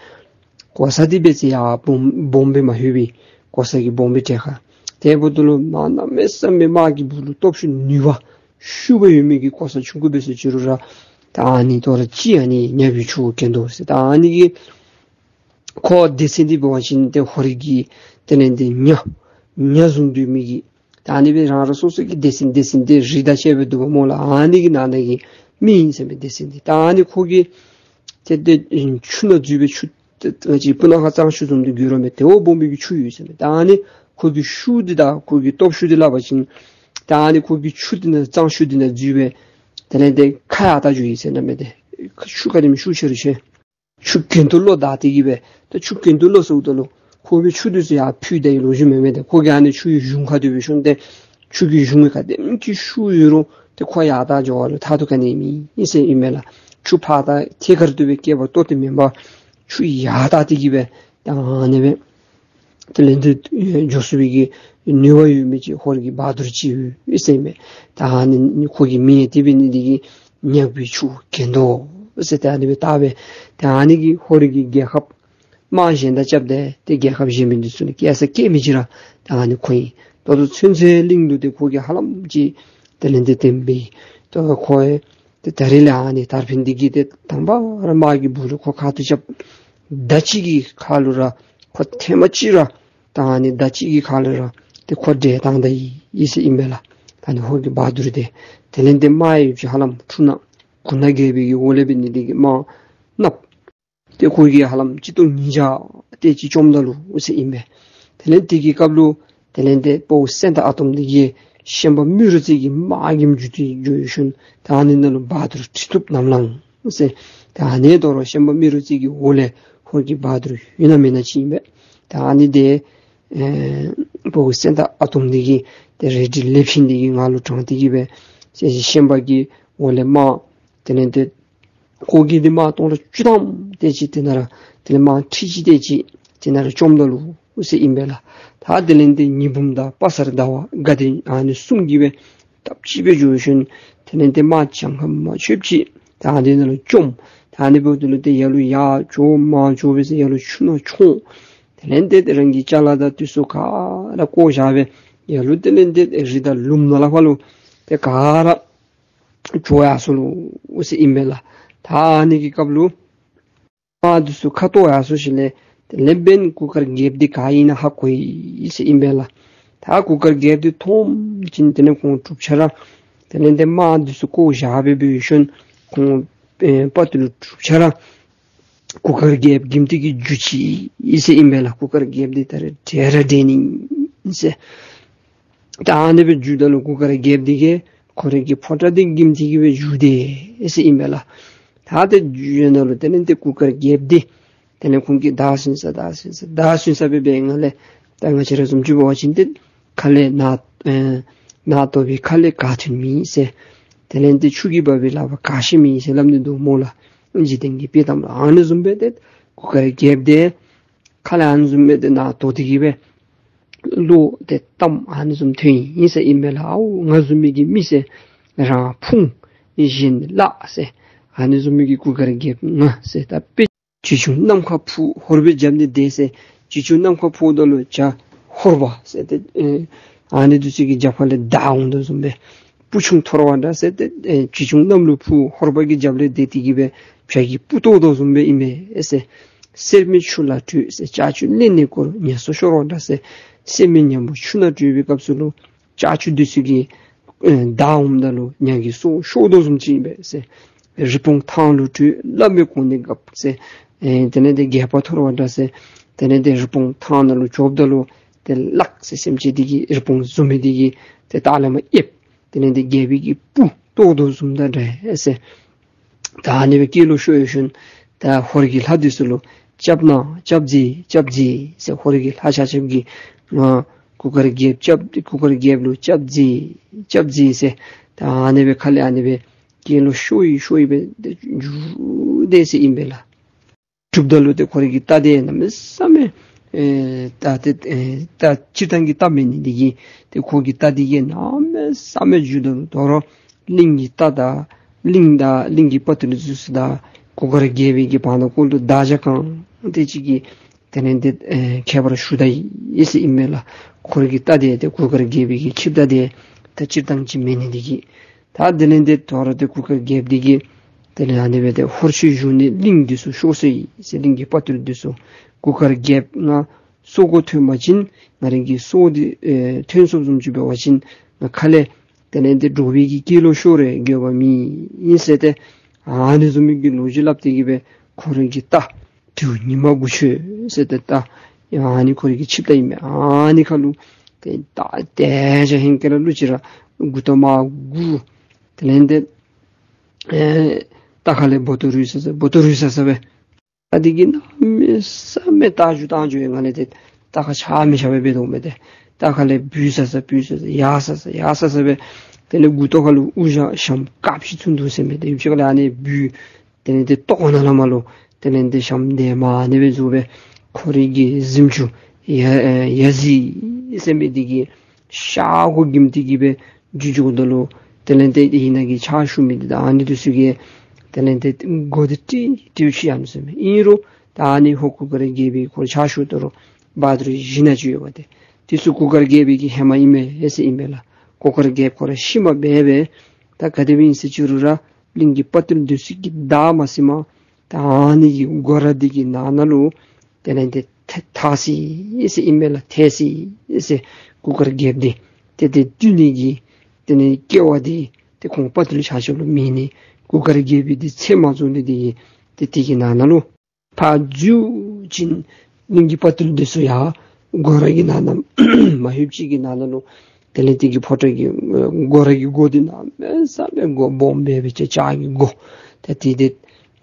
གོ་ས་འདི་འབད་ཚེ་ཡར་སྦོམ་སྦོམ་སྦེ་མ་ལྷོད་པའི་གོ་ས་གི་སྦོམ་པའི་གྲལ་ཁ། དེ་འབདཝ་ད་ལུ་མ་གནམ་མེད་ས་མེད་དམག་གི་སྦུག་ལུ་སྟོབས་ཤུགས་ནུས་པ་ཤུགས་སྦེ་ཡོད་མི་གི་གོ་ས་ཆུང་ཀུ་འབད་སོང་ཅི་རུང་ར་ད་ཨ་ནི་དོ་རུང་ཅིག་ཨ་ནི་ཉ་བུའི་ཆུ་གྱེན་དོ་ཟེར། ད་ཨ་ནི་གི་ཁོ་སྡེ་ཚན་འདི་འབད་བ་ཅིན་ཏེ་ཧོར་གྱི་དེ་ལས་ཏེ་ཉ་ཉ་བཟུང་སྡོད་མི་གི་ད་ཨ་ནི་སྦེ་རང་རང་སོ་སོ་གི་སྡེ་ཚན་སྡེ་ཚན་འདི་རིགས་དང་བཅས་སྦེ་འདུག་པ་སྨོ་ལགས། ཨ་ནི་གི་ནང་ན་གི་མི་ཨིན་ཟེར་མས་སྡེ་ཚན་འདི། ད་ཨ་ནི་ཁོ་གིས་ཏེ་ཏེ་ཆུ་ནང་འཛུལ་སྦེ་ཆུ་ཏེ་ཏེ་ཅིག་སྤུ་ན་ཁ་གཙང་ཆུ་བཟུམ་འདི་གྱུར་རོ་མས། དེ་བ་སྦོམ་པའི་གི་ཆུ་ཡོད་ཟེར་མས། ད་ཨ་ནི་ཁོ་གི་ཤུགས་འདི་དང་ཁོ་གི་སྟོབས་ཤུགས་འདི་སླབ་པ་ཅིན་ད་ཨ་ནི་ཁོ་གི་ཆུ་འདི་ནང་གཙང་ཆུ་འདི་ནང་འཛུལ་སྦེ་དེ་ལས་ཏེ་ཁ་ཡར་བལྟ་འགྱོ་ཡི་ཟེར་ཨིན་མས། ཏེ་ཆུ་ག་དེམ་ཤུགས་ཆེ་རུང་ཆེ་ཆུ་གྱེན་དུ་ལོག་བདའ་སྟེ་གི་སྦེ་ད་ཆུ་གྱེན་དུ་ལོག་སོངམ་ད་ལུ་ཁོ་གིས་ཆུ་འདི་ཚུ་ཡར་འཕུལ་ད་ཡི་ལོ་རྒྱུས་མེད་མས། ཏེ་ཁོ་གིས་ཨ་ནི་ཆུ་གི་གཞུང་ཁ་འདི་འབད་ཞིནམ་ཏེ་ཆུ་གི་གཞུང་གི་ག་དེམ་ཅིག་ཤུགས་ཡོད་རུང་ཏེ་ཁོ་ཡར་བལྟ་འགྱོ་བ་ལུ་ཐག་ཐུག་ག་ནི་མེད་ཟེར་ཨིན་མས་ལགས། ཆུ་ཕར་བལྟ་ཐད་ཀར་དུ་སྦེ་བསྐལ་པ་ལྟོ་སྟེ་མེན་པར་ཆུ་ཡར་བལྟ་སྟེ་གི་སྦེ་ད་ཨ་ནི་སྦེ་དེ་ལས་འདི་ཨེ་འགྱོ་ཚུགས་པའི་གི་ནུས་པ་ཡོད་མི་ཅིག་ཧོར་གྱི་བ་དུར་ཅིག་ཡོད་ཟེར་ཨིན་མས། ད་ཨ་ནི་ཁོ་གི་མིང་ཡང་དེ་འབད་ནི་འདི་གིས་ཉ་བུའི་ཆུ་གྱེན་དོ་ཟེར་ད་ཨ་ནི་སྦེ་བཏགས་སྦེ་ད་ཨ་ནི་གིས་ཧོར་གྱི་རྒྱལ་ཁབ་དམག་གཞན་དང་རྐྱབ་སྟེ་ཏེ་རྒྱལ་ཁབ་གཞན་མི་འདི་ཚུ་ལུ་སྐྱེལ་ས་སྐྱེལ་མི་ཅིག་ར་ད་ཨ་ནི་ཁོ་ཨིན། ད་ལྟོ་ཚུན་ཚོད་གླིང་ལུ་ཏེ་ཁོ་གིས་ཧ་ལམ་ཅིག་དེ་ལས་ཏེ་བསྟེན་པའི་ད་ཁོ་ཨེ་ཏེ་ད་རིས་ལས་ཨ་ནི་དར་འཕེན་འདི་གིས་ཏེ་དང་པ་ར་དམག་གི་སྦུག་ལུ་ཁོ་ཁ་ཐུག་རྐྱབ། མདའ་གཅིག་གི་ཁ་ལུ་ར་ཁོ་ཐེངས་མ་གཅིག་ར་ད་ཨ་ནི་མདའ་གཅིག་གི་ཁ་ལུ་ར་ཏེ་ཁོ་བསྒྲལ་བཏང་ད་ཡི་ཟེར་ཨིན་པས་ལགས། ད་ཨ་ནི་ཧོར་གྱི་བ་དུར་འདི་དེ་ལས་ཏེ་དམག་ཡོདཔ་ཅིག་ཧ་ལམ་འཁྲུག་ནག་གུར་ནག་རྒྱལ་པོའི་གི་འོག་ལས་འབད་ནི་འདི་གིས་དམག་གནགཔོ་ཏེ་ཁོ་གིས་ཧ་ལམ་ཆིག་སྟོང་ཉིས་བརྒྱ་དེ་ཅིག་བཅོམ་ད་ནུག་ཟེར་ཨིན་པས། དེ་ལས་དེ་གི་སྐབས་ལུ་དེ་ལས་ཏེ་དཔའ་བོ་སེང་སྟག་ཨ་དོམ་འདི་གིས་ཤན་པ་རྨེ་རུ་རྩེ་གི་དམག་གི་མཇུག་ཏུ་འགྱོ་ཞིནམ་ད་ཨ་ནི་ནང་ལུ་བ་དུར་ཁྲི་གདུགས་གདམས་ངག་ཟེར་ད་ཨ་ནི་དོ་རུང་ཤན་པ་རྨེ་རུ་རྩེ་གི་འོག་ལས་ཧོར་གྱི་བ་དུར་ཡོད་ན་མེད་ན་ཅིག་ཨིན་པས། ད་ཨ་ནི་འདི་ཨེ་དཔའ་བོ་སེང་སྟག་ཨ་དོམ་འདི་གིས་ཏེ་རལ་གྲི་ལེབ་ཤིང་འདི་གི་ངང་ལུ་དྲངས་ཏེ་གི་སྦེ་ཤན་པ་གི་འོག་ལས་དམག་དེ་ལས་ཏེ་ཁོ་གིས་འདི་དམག་སྟོང་ཕྲག་བཅུ་ཐམ་དེ་ཅིག་དེ་ནང་ར་དེ་ལས་དམག་ཁྲི་གཅིག་དེ་ཅིག་དེ་ནང་ར་བཅོམ་ད་ནུག་ཟེར་ཨིན་པས་ལགས། ད་དེ་ལས་ཏེ་ཉི་འབུམ་དང་དཔའ་གསར་ཟླ་བ་དགའ་ལྡན་ཨ་ནི་གསུམ་གྱིས་སྦེ་སྟབས་གཅིག་སྦེ་འགྱོ་ཞིནམ་དེ་ལས་ཏེ་དམག་གྱངས་ཁ་མ་ཆོདཔ་ཅིག་ད་དེ་ནང་ལུ་བཅོམ། ད་ཨ་ནི་འབདཝ་ད་ལུ་ཏེ་ཡར་ལུ་ཡར་འགྱོ་མར་འགྱོ་སྦེ་ཟེར་ཡར་ལུ་ཆུ་ནང་མཆོངས། དེ་ལས་ཏེ་ཏེ་རང་གི་ཅ་ལ་དང་དེ་ཚུ་ག་ར་བཀོ་བཞག་སྦེ་ཡར་ལུ་དེ་ལས་ཏེ་རི་དང་ལུངམ་ནང་ལས་ཕར་ལུ་ཏེ་ག་ར་འགྱོ་ཡར་སོ་ནུག་ཟེར་ཨིན་པས་ལགས། ད་ཨ་ནི་གི་སྐབས་ལུ་དམག་འདི་ཚུ་ཁ་ཐོར་ཡར་སོ་ཞིནམ་ལས་དེ་ལས་འབདན་གུར་དཀར་རྒྱལཔོ་འདི་ག་ཨིན་ན་ཧ་གོ་ཡི་ཟེར་ཨིན་པས་ལགས། ད་གུར་དཀར་རྒྱལཔོ་འདི་མཐོངམ་ཅིག་དེ་ལས་ཁོང་དྲུག་ཆ་ར་དེ་ལས་ཏེ་དམག་འདི་ཚུ་བཀོ་བཞག་སྦེ་འབད་ཞིནམ་ཁོང་ཨེ་དཔའ་རྟུལ་དྲུག་ཆ་ར་གུར་དཀར་རྒྱལཔོ་གིམ་ཏི་གིས་རྒྱུག་ཅི་ཨིན་ཟེར་ཨིན་པས་ལགས། གུར་དཀར་རྒྱལཔོ་འདི་ད་རེས་བསྒྲལ་ར་བསྒྲལ་ནི་ཨིན་ཟེར། ད་ཨ་ནི་སྦེ་རྒྱུགཔ་ད་ལུ་གུར་དཀར་རྒྱལཔོ་འདི་གིས་ཁོ་རའི་གི་ཕོ་བྲང་འདི་གིམ་ཏི་གིས་སྦེ་བརྒྱུད་དེ་ཟེར་ཨིན་པས་ལགས། ད་དེ་རྒྱུགཔ་ད་ལུ་དེ་ལས་ཏེ་གུར་དཀར་རྒྱལཔོ་འདི་དེ་ལས་ཁོང་གིས་བདའ་ཟུན་ས་བདའ་ཟུན་ས་བདའ་ཟུན་ས་སྦེ་འབད་ནི་ལས་ད་ང་བཅས་ར་བཟུམ་ཅིག་འབད་བ་ཅིན་ཏེ་ཁ་ལས་ནག་ཨེ་ནག་དོ་བའི་ཁ་ལས་ག་ཐོན་མི་ཟེར། དེ་ལས་ཏེ་ཆུ་གིས་འབག་པའི་ལག་པར་ག་ཤེས་མི་ཟེར་སླབ་ནི་འདུག་སྨོ་ལགས། འཇིག་རྟེན་གྱི་དཔྱེ་གཏམ་ལུ་ཨ་ནི་བཟུམ་སྦེ་ཏེ་གུར་དཀར་རྒྱལཔོ་འདི་ཁ་ལས་ཨ་ནི་བཟུམ་སྦེ་ཏེ་ནག་དོ་སྟེ་གི་སྦེ་བློ་ཏེ་གཏམ་ཨ་ནི་བཟུམ་ཐོན་ཡི་ཟེར་ཨིན་པས་ལགས། ཨའུ་ང་བཟུམ་མའི་གི་མི་ཟེར་རང་ཕུང་གཞན་བརླག་ཟེར། ཨ་ནི་བཟུམ་མའི་གི་གུར་དཀར་རྒྱལཔོ་ང་ཟེར་ད་དཔེ་བྱི་ཅུང་ནམ་མཁའ་འཕུར། ཧོར་སྦེ་རྒྱབ་ནི་དེ་ཟེར་བྱི་ཅུང་ནམ་མཁའ་འཕུརཝ་ད་ལུ་བྱ་ཧོར་བ་ཟེར་ཏེ་ཨེ་ཨ་ནི་འདི་ཚུ་གི་རྒྱབ་ཁ་ལས་བདའ་འོང་དོ་བཟུམ་སྦེ། སྤུ་ཆུང་འཐོར་བ་འདྲ་ཟེར་ཏེ་ཨེ་བྱི་ཅུང་གནམ་ལུ་འཕུར། ཧོར་བ་གི་རྒྱབ་ལས་དེ་དེ་གིས་སྦེ་བྱ་གི་སྤུ་བཏོག་དོ་བཟུམ་སྦེ་ཨིན་མས་ཟེར། གསེར་མིག་ཆུ་ལ་དྲོད་ཟེར། ལྕགས་ཀྱུ་རླན་ནད་སྐོར་ཉ་སོ་ཤོར་བ་འདྲ་ཟེར། གསེར་མིག་ཉམ་པོ་ཆུ་ནང་དྲོད་པའི་སྐབས་སུ་ལུ་ལྕགས་ཀྱུ་འདི་ཚུ་གིས་ཨེ་བདའ་འོངམ་ད་ལུ་ཉ་གི་སོ་ཤོར་དོ་བཟུམ་ཅིག་ཨིན་པས་ཟེར། རི་བོང་ཐང་ལུ་དྲོད་སླབ་མི་གོ་ནི་འགབ་ཟེར། ཨེ་དེ་ལས་དེ་རྒྱལ་པོ་འཐོར་བ་འདྲ་ཟེར། དེ་ལས་དེ་རི་བོང་ཐང་ནང་ལུ་འགྱོཝ་ད་ལུ་དེ་ལག་ཟེར་སེམས་ཅན་དེ་གིས་རི་བོང་བཟུང་མི་དེ་གིས་དེ་ལྟག་ལས་མར་ཨེབ། དེ་ལས་དེ་རྒྱལ་པོའི་གི་སྤུ་བཏོག་དོ་བཟུམ་དང་འདྲ་ཟེར། ད་ཨ་ནི་སྦེ་སྐད་ལོག་ཤོར་ཡོད་ཤུལ་ད་ཧོར་གྱི་ལྷ་འདི་ཚུ་ལུ་སྐྱབས་གནང་སྐྱབས་མཛད་སྐྱབས་མཛད་ཟེར། ཧོར་གྱི་ལྷ་ཆ་ཁྱབ་ཀྱིས་ང་གུར་དཀར་རྒྱལཔོ་སྐྱབས་གུར་དཀར་རྒྱལཔོ་ལུ་སྐྱབས་མཛད་སྐྱབས་མཛད་ཟེར། ད་ཨ་ནི་སྦེ་ཁ་ལས་ཨ་ནི་སྦེ་སྐད་ལོག་ཤོར་ཡི་ཤོར་ཡི་སྦེ་འགྱོ་དེས་ཟེར་ཨིན་པས་ལགས། གྲུབ་ད་ལུ་ཏེ་ཁོ་རའི་གི་རྟ་དེ་གནམ་མེད་ས་མེད་ཨེ་རྟ་དེ་ཨེ་རྟ་སྤྱིར་བཏང་གི་རྟ་མེད་ནི་དེ་གིས་ཏེ་ཁོ་གི་རྟ་དེ་གིས་གནམ་མེད་ས་མེད་རྒྱུག་ད་ལུ་དོ་རུང་གླིང་གི་རྟ་དང་གླིང་དང་གླིང་གི་དཔའ་རྟུལ་འདི་ཚུ་དང་གུར་དཀར་རྒྱལ་པོའི་གི་བར་ན་ཀོ་ལུ་མདའ་རྒྱ་གང་དེ་ཅིག་གིས་དེ་ལས་དེ་ཨེ་ཁྱད་པར་ཞུགས་ད་ཡི་ཟེར་ཨིན་མས་ལགས། ཁོ་རའི་གི་རྟ་དེ་ཏེ་གུར་དཀར་རྒྱལ་པོའི་གི་ཆིབས་རྟ་དེ་ད་སྤྱིར་བཏང་ཅིག་མེད་ནི་དེ་གིས། ད་དེ་ལས་དེ་དོ་རུང་དེ་གུར་དཀར་རྒྱལཔོ་དེ་གིས་དེ་ལས་ཨ་ནི་སྦེ་དེ་ཧོར་ཆོས་བཞུགས་ནི་གླིང་འདི་ཚུ་ཤོར་སོ་ཡི་ཟེར། གླིང་གི་དཔའ་རྟུལ་འདི་ཚུ་གུར་དཀར་རྒྱལཔོ་ང་སྲོག་མགོ་ཐོན་པ་ཅིན་ང་རའི་གི་སྲོག་འདི་ཨེ་ཐོན་སོངམ་བཟུམ་ཅིག་འབད་བ་ཅིན་ང་ཁ་ལས་དེ་ལས་དེ་འདྲོག་པའི་གི་སྐད་ལོག་ཤོར་རུང་འགྱོད་པ་མེད་ཨིན་ཟེར་ཏེ་ཨ་ནི་བཟུམ་མའི་གི་ལོ་རྒྱུས་སླབ་སྟེ་གིས་སྦེ་ཁོ་རའི་གི་རྟ་དེ་ཉི་མ་དགུ་ཆོད་ཟེར་ཏེ་རྟ་ཨ་ནི་ཁོ་རའི་གི་ཆིབས་རྟ་ཨིན་མས། ཨ་ནི་ཁ་ལུ་ཏེ་རྟ་དེ་ཅིག་ཧིང་གི་ར་ལུ་ཅིག་ར་མགུ་ཏོ་མར་སྒུར། དེ་ལས་དེ་ཨེ་རྟ་ཁ་ལས་སྦོ་ཏོ་རུལ་ས་ས་སྦོ་ཏོ་རུལ་ས་ས་སྦེ། ཨ་དེ་གིས་གནམ་མེད་ས་མེད་རྟ་རྒྱུག་རྟ་རྒྱུག་ཡང་ང་ལས་དེ་རྟ་ཁ་ཆ་མི་ཆ་སྦེ་འབད་དོ་མས། ཏེ་རྟ་ཁ་ལས་བུད་ས་ས་བུད་ས་ས་ཡར་ས་ས་ཡར་ས་ས་སྦེ། དེ་ལས་མགུ་ཏོ་ཁ་ལུ་དབུ་ཞྭ་ཞྭམོ་དཀརཔོ་ཅིག་བཙུགས་འདུག་ཟེར་མས། ཏེ་ཡུདཔ་ཅིག་ཁ་ལས་ཨ་ནི་བུད། དེ་ལས་དེ་ལྟག་ཀོ་ནང་ལས་མར་ལུ་དེ་ལས་དེ་ཞྭམོ་དེ་མར་ཨ་ནི་སྦེ་བཙུགས་སྦེ་ཁོ་རའི་གི་གཟིམ་ཅུང་ཡ་ཡ་གཟིག་ཟེར་མི་དེ་གི་ཤར་སྒོ་གིམ་དེ་གིས་སྦེ་རྒྱུག་འགྱོཝ་ད་ལུ་དེ་ལས་དེ་ཨ་ནི་ནང་གི་ཕྱག་ཞུ་མི་དེ་དང་ཨ་ནི་འདི་ཚུ་གིས་དེ་ལས་དེ་མགོ་དེ་ཀྲིག་ཀྲིག་ཅིག་ཡང་ཟེར་མས། ཨིན་རུང་ད་ཨ་ནི་ཧོར་གུར་དཀར་རྒྱལ་པོའི་ཁོ་ཕྱག་ཞུ་དོ་རུང་བ་དུར་བཞི་ནང་ཅིག་ཡོད་པ་དེ་དེ་ཚུ་གུར་དཀར་རྒྱལ་པོའི་གི་ཧེ་མ་ཨིན་མས་ཟེར་ཨིན་པས་ལགས། གུར་དཀར་རྒྱལཔོ་ཁོ་ར་ཤི་མ་འབད་འབད་ད་ག་དེ་སྦེ་ཨིན་ཟེར་ཅི་རུང་ར་གླིང་གི་དཔའ་རྟུལ་འདི་ཚུ་གིས་བདའ་མ་ཟུན་མ་ད་ཨ་ནི་གི་སྒོ་ར་འདི་གི་ནང་ན་ལུ་དེ་ལས་དེ་ཐ་ཐར་སོ་ཡི་ཟེར་ཨིན་མས་ལགས། ཐར་སོ་ཡི་ཟེར། གུར་དཀར་རྒྱལཔོ་འདི་ཏེ་དེ་བཏུལ་ནི་གི་དེ་ལས་སྐལ་བ་འདི་ཏེ་ཁོང་དཔའ་རྟུལ་ཆ་ཁྱབ་ལུ་མེད་ནི། གུར་དཀར་རྒྱལ་པོ་འདི་ཚེ་མ་རྫོགས་ནི་འདི་གིས་ཏེ་དེ་གི་ནང་ན་ལུ་ཕར་འཛུལ་ཞིནམ་གླིང་གི་དཔའ་རྟུལ་འདི་ཚུ་ཡང་སྒོ་ར་གི་ནང་ན་མ་ལྷོདཔ་ཅིག་གི་ནང་ན་ལུ་དེ་ལས་དེ་གི་ཕོ་བྲང་གི་ཨེ་སྒོ་ར་གི་སྒོ་འདི་གནམ་མེད་ས་མེད་སྒོ་སྦོམ་སྦེ་སྦེ་ཅིག་ལྕགས་ཀྱི་སྒོ་ཏེ་དེ་དེ་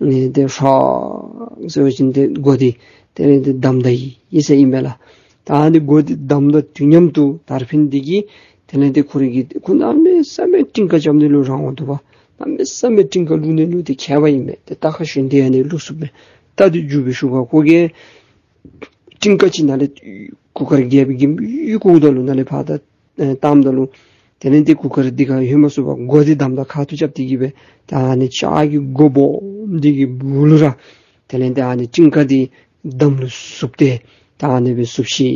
ཨེ་དེ་ཧྲག་ཟེར་བ་ཅིན་དེ་སྒོ་འདི་དེ་ལས་དེ་བསྡམ་ད་ཡི་ཟེར་ཨིན་པས་ལགས། ད་ཨ་ནི་སྒོ་འདི་བསྡམ་ད་དུས་མཉམ་དུ་དར་འཕེན་འདི་གིས་དེ་ལས་དེ་ཁོ་རའི་གི་ཁོ་གནམ་མེད་ས་མེད་སྤྲིན་དཀར་རྐྱབ་ནི་ལུ་རང་དབང་འདུག་པ། གནམ་མེད་ས་མེད་སྤྲིན་དཀར་བླུག་ནི་ལུ་དེ་མཁས་པ་ཨིན་མས། དེ་རྟ་ཁ་ཞོན་ཏེ་ཨ་ནི་བླུག་ཚུགས་པས། རྟ་འདི་རྒྱུག་སྦེ་ཞུགས་པ་ཁོ་གིས་སྤྲིན་དཀར་ཅིག་ནང་ལས་གུར་དཀར་རྒྱལ་པོའི་གི་ཡུ་གུ་ད་ལུ་ནང་ལས་ཕར་ད་ཨེ་བཏངམ་ད་ལུ་དེ་ལས་དེ་གུར་དཀར་འདི་ག་ལྷོད་མ་ཚུགས་པར་སྒོ་འདི་བསྡམ་ད་ཁ་ཐུག་རྐྱབ་སྟེ་གིས་སྦེ་ད་ཨ་ནི་ལྕགས་ཀྱི་སྒོ་སྦོམ་འདི་གི་སྦུག་ལུ་ར་དེ་ལས་དེ་ཨ་ནི་སྤྲིན་དཀར་འདི་འདམ་ལུ་ཟུག་སྟེ་ད་ཨ་ནི་སྦེ་ཟུག་ཤི་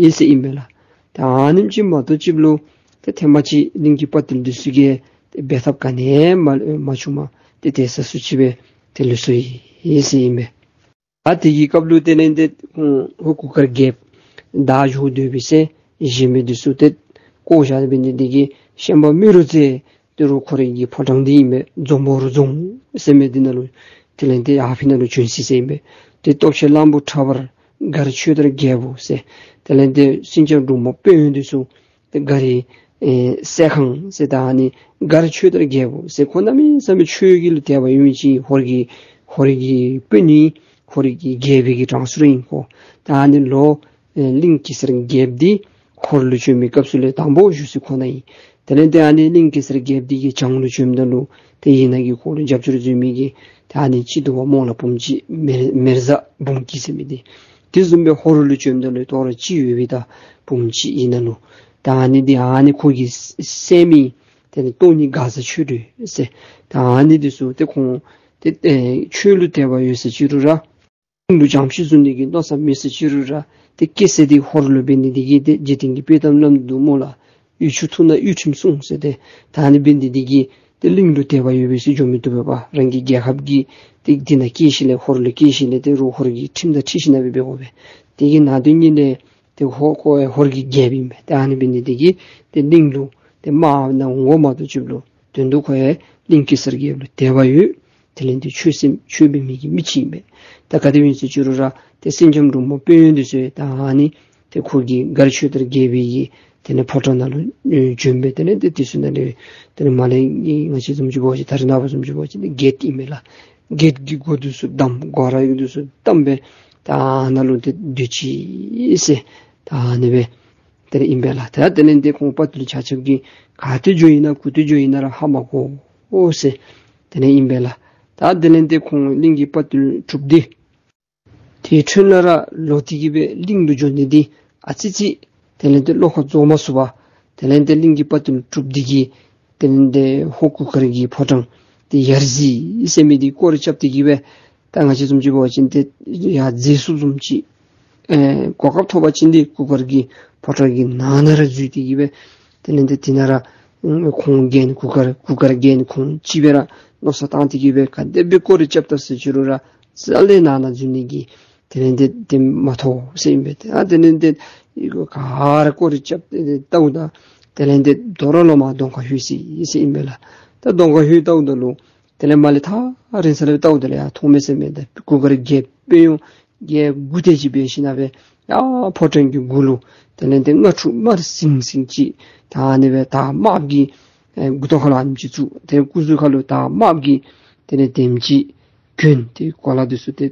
ཡི་ཟེར་ཨིན་པས་ལགས། ད་ཨ་ནེམ་ཅིག་མ་གཏོགས་ཅིག་ལུ་ཏེ་ཐེངས་མ་ཅིག་གླིང་གི་དཔའ་རྟུལ་འདི་ཚུ་གིས་ཏེ་འབད་ཐབས་ག་ནི་ཡང་མ་མ་བྱུང་མས། ཏེ་དེ་ས་སུ་ཅིག་སྦེ་ཏེ་ལུས་སོ་ཡི་ཟེར་ཨིན་པས། ཨ་དེ་གི་སྐབས་ལུ་དེ་ལས་དེ་ཧོར་གུར་དཀར་རྒྱལཔོ་བདའ་འགྱོ་དོ་བའི་ཚེ་གཞན་མི་འདི་ཚུ་ཏེ་བཀོ་བཞག་སྦེ་ནི་འདི་གིས་ཤན་པ་རྨེ་རུ་རྩེ་དེ་རུང་ཁོ་རའི་གི་ཕོ་བྲང་འདི་ཨིན་པས། འཛོམ་བུ་རུ་རྫོང་ཟེར་མི་འདི་ནང་ལུ་དེ་ལས་དེ་ཡར་ཕར་ནང་ལུ་བྱོན་ཅི་ཟེར་ཨིན་པས། ཏེ་སྟོབས་ཆེན་གླང་པོ་ཁྲ་འབར་མགར་ཆོས་དར་རྒྱལ་པོ་ཟེར། དེ་ལས་དེ་སེང་ལྕམ་འབྲུག་མོ་དཔོན་འདི་ཚུ་ཏེ་མགར་རི་ཨེ་སྲས་ཁང་ཟེར་ད་ཨ་ནི་མགར་ཆོས་དར་རྒྱལ་པོ་ཟེར་ཁོ་གནམ་མེད་ས་མེད་ཆོས་ཀྱི་ལུ་དད་པ་ཡོད་མི་ཅིག་ཧོར་གྱི་ཧོར་གྱི་དཔོན་ཨིན། ཧོར་གྱི་རྒྱལ་པོའི་གི་དྲང་ཟུར་ཨིན་ཁོ། ད་ཨ་ནི་ལོ་ཨེ་གླིང་གེ་སར་རྒྱལཔོ་འདི་ཧོར་ལུ་བྱོན་མི་སྐབས་སུ་ལས་དང་པོ་བཞུགས་ས་ཁོ་ན་ཨིན། དེ་ལས་དེ་ཨ་ནི་གླིང་གེ་སར་རྒྱལཔོ་འདི་གི་བྱང་ལུ་བྱོནམ་ད་ལུ་ཏེ་ཨ་ནི་གི་ཁོ་ལུ་རྒྱབ་སྐྱོར་མཛད་མི་གི་ད་ཨ་ནི་སྤྱི་ཟླ་བ་རྨོ་ལ་བུམ་སྐྱིད་མེར་མེར་བཟའ་བུམ་སྐྱིད་ཟེར་མི་འདི། དེ་བཟུམ་སྦེ་ཧོར་ལུ་བྱོནམ་ད་ལུ་དོ་རུང་སྤྱི་ཡོད་པའི་ད་བུམ་སྐྱིད་ཨིན་ན་ལུ། ད་ཨ་ནི་འདི་ཨ་ནི་ཁོ་གི་སྲསམོ་ཨིན། དེ་ལས་སྟོང་ཉིད་དགའ་བཟའ་ཆོས་སྒྲོན་ཟེར། ད་ཨ་ནི་འདི་ཚུ་ཏེ་ཁོང་ ཏེ་ཨེ་ཆོས་ལུ་དད་པ་ཡོད་ཟེར་ཅི་རུང་ར་གླིང་ལུ་སྦྱང་ཤིང་བཟུང་ནི་གི་མནོ་བསམ་མེད་ཟེར་ཅི་རུང་ར་ཏེ་སྐྱེ་ས་འདི་ཧོར་ལུ་འབད་ནི་འདི་གིས་ཏེ་འཇིག་རྟེན་གྱི་དཔེ་གཏམ་ལམ་འདུག་སྨོ་ལགས། གཡུ་ཆུ་འཐུང་ན་གཡུ་ཁྲིམས་སྲུང་ཟེར་ཏེ། ད་ཨ་ནི་འབད་ནི་འདི་གིས་ཏེ་གླིང་ལུ་དད་པ་ཡོད་པས་ཟེར་འགྱོ་མི་བཏུབ་པས་པ། རང་གི་རྒྱལ་ཁབ་ཀྱི་ཏེ་འདི་ནང་སྐྱེས་ཞིནམ་ལས་ཧོར་ལུ་སྐྱེས་ཞིནམ་ལས་ཏེ་རུང་ཧོར་གྱི་ཁྲིམས་དང་འཁྲིལ་ཞིནམ་ལས་འབད་དགོ་པས། དེ་གི་ནང་དོན་ཉིད་ལས་ཏེ་ཧོར་ཁོ་ཧོར་གྱི་རྒྱལཔོ་ཨིན་པས། ཏེ་ཨ་ནི་འབད་ནི་འདི་གིས་ཏེ་གླིང་ལུ་ཏེ་དམག་ནང་འོང་དགོ་མ་གཏོགས་ཅིག་ལུ་དོན་དུ་ཁོ་ཡང་གླིང་གེ་སར་རྒྱལཔོ་ལུ་དད་པ་ཡོད། དེ་ལས་ཏེ་ཆོས་སེམས་ཆོས་འབད་མི་གི་མི་ཅིག་ཨིན་པས། ད་ག་དེ་སྦེ་ཨིན་ཟེར་ཅི་རུང་ར་ཏེ་སེང་ལྕམ་འབྲུག་མོ་དཔོན་གཡོག་འདི་ཚུ་ད་ཨ་ནི་ཏེ་ཁོ་གིས་མགར་ཆོས་དར་རྒྱལ་པོའི་གི་དེ་ལས་ཕོ་བྲང་ནང་ལུ་ཨེ་བྱོན་སྦེ་དེ་ལས་ཏེ་དེ་ཚུ་ནང་ལས་དེ་ལས་མར་ལས་ང་བཅས་བཟུམ་ཅིག་འབད་བ་ཅིན་ད་རེས་ནངས་པ་བཟུམ་ཅིག་འབད་བ་ཅིན་ཏེ་གེཊ་ཨིན་མས་ལགས། གེཊ་གི་སྒོ་འདི་ཚུ་བསྡམས་སྒོ་ར་འདི་ཚུ་བསྡམས་སྦེ་ད་ཨ་ནཱ་ལུ་ཏེ་སྡོད་ཅི་ཟེར་ད་ཨ་ནི་སྦེ་དེ་ལས་ཨིན་པས་ལགས། ད་དེ་ལས་ཏེ་ཁོང་དཔའ་བརྟུལ་ཆ་ཁྱབ་ཀྱིས་ག་ཏེ་འགྱོ་ཡི་ན་གུ་ཏེ་འགྱོ་ཡི་ན་ར་ཧ་མ་གོ་འོང་ཟེར་དེ་ལས་ཨིན་པས་ལགས། ད་དེ་ལས་ཏེ་ཁོང་གླིང་གི་དཔའ་བརྟུལ་དྲུག་འདི་དེ་འཕྲོ་ལས་ར་ལོག་སྟེ་གི་སྦེ་གླིང་ལུ་འགྱོ་ནི་འདི་ཨ་ཙི་ཙི་དེ་ལས་ཏེ་བློ་ཁོག་རྫོགས་མ་ཚུགས་པར་དེ་ལས་ཏེ་གླིང་གི་དཔའ་བརྟུལ་དྲུག་འདི་གིས་དེ་ལས་ཏེ་ཧོར་གུར་དཀར་གྱི་ཕོ་བྲང་འདི་ཡར་གཟིགས་ཟེར་མི་འདི་སྐོར་ར་རྐྱབ་སྟེ་གི་སྦེ་ད་ང་བཅས་བཟུམ་ཅིག་འབད་བ་ཅིན་ཏེ་ཡར་འཛེགས་ཚུགསཔ་བཟུམ་ཅིག་ཨེ་གོ་སྐབས་ཐོབ་པ་ཅིན་ཏེ་གུར་དཀར་གྱི་ཕོ་བྲང་གི་ནང་ན་ར་འཛུལ་ཏེ་གི་སྦེ་དེ་ལས་ཏེ་དེ་ནང་ར་ཨམ་ཁོང་རྒྱལ་གུར་དཀར་གུར་དཀར་རྒྱལ་ཁོང་ཅིག་སྦེ་ར་མནོ་བསམ་བཏང་སྟེ་གི་སྦེ་ག་དེ་སྦེ་སྐོར་ར་རྐྱབ་ད་ཟེར་ཅི་རུང་ར་རྩ་ལས་ནང་ན་འཛུལ་ནི་གི་དེ་ལས་ཏེ་དེ་མ་ཐོབ་ཟེར་ཨིན་པས། ཏེ་ཨ་དེ་ལས་ཏེ་ག་ར་སྐོར་ར་རྐྱབ་སྟེ་ལྟཝ་ད་དེ་ལས་ཏེ་དོ་རུང་ལོག་མར་གདོང་ཁར་ལྷོད་ཅི་ཟེར་ཨིན་པས་ལགས། ད་གདོང་ཁར་ལྷོད་ལྟཝ་ད་ལུ་དེ་ལས་མར་ལས་ཐག་རིང་ས་ལས་ལྟཝ་ད་ལུ་ཡང་མཐོང་མས་ཟེར་མས། ད་གུར་དཀར་རྒྱལ་པོ་ཡང་རྒྱལ་དགུ་དེ་ཅིག་འབད་ཞིནམ་ལས་ཡར་ཕོ་བྲང་གི་གུ་ལུ་དེ་ལས་ཏེ་རྔ་འཕྲུག་དམར་ཟིང་ཟིང་ཅིག་ད་ཨ་ནི་སྦེ་དར་དམརཔོ་གི་ཨེ་མགུ་ཏོ་ཁ་ལུ་ཨ་ནེམ་ཅིག་བཙུགས། ཏེ་སྐུ་གཟུགས་ཁ་ལུ་དར་དམརཔོ་གི་དེ་ལས་དེམ་ཅིག་གྱོན། ཏེ་གོ་ལ་འདི་ཚུ་ཏེ་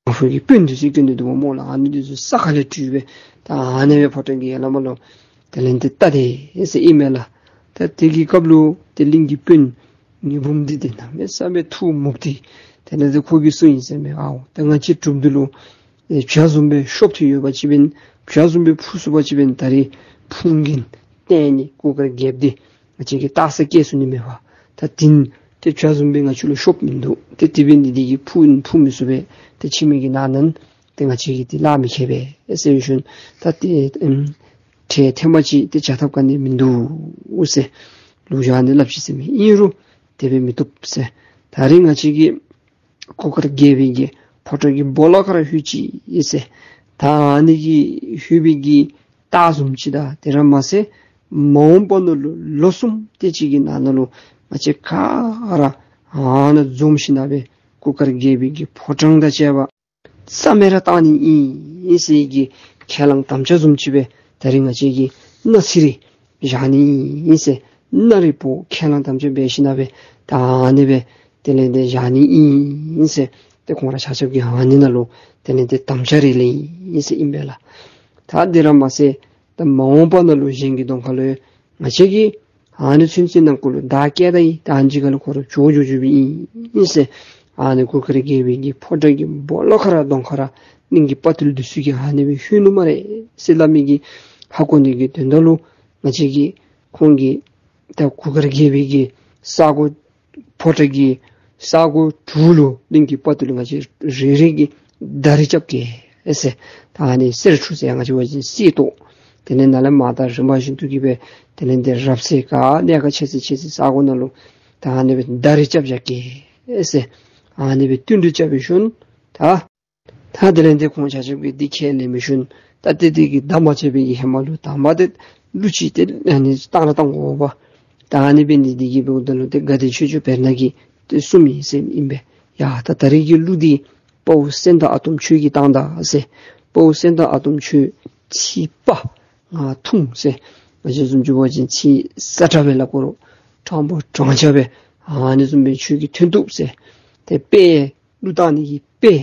ཧོར་གྱི་དཔོན་འདི་ཚུ་གྱོན་ནི་འདུག་སྨོ་ལགས། ཨ་ནི་འདི་ཚུ་ས་ཁ་ལས་སྤྲུལ་སྦེ་ད་ཨ་ནི་སྦེ་ཕོ་བྲང་གི་ཡར་ལས་མར་ལུ་དེ་ལས་ཏེ་བལྟ་དེས་ཟེར་ཨིན་མས་ལགས། ད་དེ་གི་སྐབས་ལུ་ཏེ་གླིང་གི་དཔོན་ཉི་འབུམ་འདི་ཏེ་གནམ་མེད་ས་མེད་ཐུགས་མུག་སྟེ་དེ་ལས་ཏེ་ཁོ་གིས་གསུངས་ཡི་ཟེར་མས། ཨའོ་ད་ང་བཅས་དྲུག་འདི་ལུ་ཨེ་བྱ་བཟུམ་སྦེ་ཤོབ་ཏེ་ཡོད་པ་ཅིན་འབདན་བྱ་བཟུམ་སྦེ་འཕུར་ཚུགས་པ་ཅིན་འབདན་ད་རིས་ཕུང་གིས་བཏོན་ནི་གུར་དཀར་རྒྱལཔོ་འདི་ང་བཅས་ཀྱིས་བཏགས་ས་བཀལ་ཚུགས་ནི་མེད་པས། ད་དེ་ཏེ་བྱ་བཟུམ་སྦེ་ང་བཅས་ལུ་ཤོབ་མིན་འདུག། ཏེ་དེ་འབད་ནི་འདི་གིས་འཕུར་འཕུར་མི་ཚུགས་པས། ཏེ་ཕྱི་མི་གི་ནང་ན་ཏེ་ང་བཅས་ཀྱིས་ཏེ་གླགས་མི་ཁེལ་པས་ཟེར་ཞིནམ་ད་ཏེ་ཨམ་ཁྲལ་ཐེངས་མ་ཅིག་ཏེ་བྱ་ཐབས་ག་ནི་མིན་འདུག་ཟེར་ལོ་རྒྱུས་ཨ་ནི་སླབ་ཅི་ཟེར་མས། ཨིན་རུང་དེ་སྦེ་མི་བཏུབ་ཟེར། ད་རིས་ང་བཅས་ཀྱིས་གུར་དཀར་རྒྱལ་པོའི་གི་ཕོ་བྲང་གི་སྦོ་ལོགས་ཁར་ལྷོད་ཅི་ཟེར། ད་ཨ་ནི་གི་ལྷོད་པའི་གི་རྟགས་བཟུམ་ཅིག་དང་དེ་ར་མ་ཚད་མ་འོངས་པ་ནང་ལུ་ལོ་གསུམ་དེ་ཅིག་གི་ནང་ན་ལུ་ང་བཅས་ག་ར་ཨ་ནཱ་འཛོམས་ཞིནམ་སྦེ་གུར་དཀར་རྒྱལ་པོའི་གི་ཕོ་བྲང་དང་བཅས་པ་རྩ་མེད་ར་བཏང་ནི་ཨིན་ཟེར་གྱི་ཁས་བླངས་དམ་བཅའ་བཟུམ་ཅིག་སྦེ་ད་རིས་ང་བཅས་ཀྱིས་མནའ་ཚིག་རེ་བཞག་ནི་ཨིན་ཟེར་མནའ་རེ་འབོ་ཁས་བླངས་དམ་བཅའ་འབད་ཞིནམ་སྦེ་ད་ཨ་ནི་སྦེ་དེ་ལས་ཏེ་བཞག་ནི་ཨིན་ཟེར་ཏེ་ཁོང་ར་ཆ་ཁྱབ་ཀྱིས་ཨ་ནི་ནང་ལུ་དེ་ལས་ཏེ་དམ་བཅའ་རེ་ལེན་ཡི་ཟེར་ཨིན་པས་ལགས། ད་དེ་ར་མ་ཚད་ད་མ་འོངས་པ་ནང་ལུ་གཞན་གྱི་གདོང་ཁ་ལུ་ང་བཅས་ཀྱིས་ཨ་ནི་ཚུན་ཚོད་ནང་འཁོད་ལུ་བདའ་བཀལ་ད་ཡི། ད་ཨ་ནི་ཅིག་ཁ་ལུ་ཁོ་ར་བྱོག་འགྱོ་འགྱོཝ་ཨིན་ཟེར། ཨ་ནི་གུར་དཀར་རྒྱལ་པོའི་གི་ཕོ་བྲང་གི་སྦོ་ལོགས་ཁར་གདོང་ཁར་གླིང་གི་དཔའ་བརྟུལ་འདི་ཚུ་གིས་ཨ་ནི་སྦེ་ལྷོད་ནུག་སྨ་རེ་ཟེར་སླབ་མི་གི་ཧ་གོ་ནི་གི་དོན་དག་ལུ་ང་བཅས་ཀྱིས་ཁོང་གི་ད་གུར་དཀར་རྒྱལ་པོའི་གི་ས་གོ་ཕོ་བྲང་གི་ས་གོ་དྲུག་ལུ་གླིང་གི་དཔའ་བརྟུལ་ང་བཅས་རེ་རེ་གིས་བརྡ་རེ་རྐྱབ་གེ་ཟེར། ད་ཨ་ནི་གསེར་འཕྲུ་ཟེར་ང་བཅས་འབད་བ་ཅིན་གསེར་ཏོག། དེ་ལས་ནཱ་ལས་མར་ད་རིམ་པ་བཞིན་དུ་གི་སྦེ་དེ་ལས་ཏེ་རབ་གསལ་ག་གནས་ག་ཆེ་ཆེ་ཆེ་ཆེ་ས་གོ་ནང་ལུ་ད་ཨ་ནི་སྦེ་བརྡ་རེ་རྐྱབ་བཞག་གེ་ཟེར། ཨ་ནི་སྦེ་བསྟུན་གྲོས་རྐྱབ་པའི་ཤུལ་ད་ད་དེ་ལས་ཏེ་ཁོང་ཆ་ཁྱབ་ཀྱིས་འདི་ཁས་ལེན་པའི་ཤུལ་ད་ཏེ་དེ་གི་བརྡ་མ་ཆད་པའི་གི་ཧེ་མ་ལུ་དང་པ་ཏེ་གླུ་ཅིག་ཏེ་ཨ་ནི་བཏང་ར་བཏང་དགོ་པས། ད་ཨ་ནི་འབད་ནི་འདི་གིས་འབདཝ་ད་ལུ་ཏེ་དགའ་བདེ་ཆོས་སྐྱོང་བེར་ནག་གིས་ཏེ་གསུངམ་ཨིན་ཟེར་ཨིན་པས། ཡ་ད་ད་རིས་ཀྱི་གླུ་འདི་དཔའ་བོ་སེང་སྟག་ཨ་དོམ་ཁྱོད་ཀྱིས་བཏང་ད་ཟེར། དཔའ་བོ་སེང་སྟག་ཨ་དོམ་ཁྱོད་ཚིག་དཔའ་ངར་ཐུང་ཟེར། ང་བཅས་བཟུམ་ཅིག་འབད་བ་ཅིན་ཚིག་སྲ་ཀྲག་སྦེ་སླབ་དགོ་རུང་དྲང་པོ་དྲང་ཆ་སྦེ་ཨ་ནི་བཟུམ་སྦེ་ཁྱོད་ཀྱིས་ཐོན་བཏུབ་ཟེར། ཏེ་དཔེ་གླུ་བཏང་ནི་གི་དཔེ་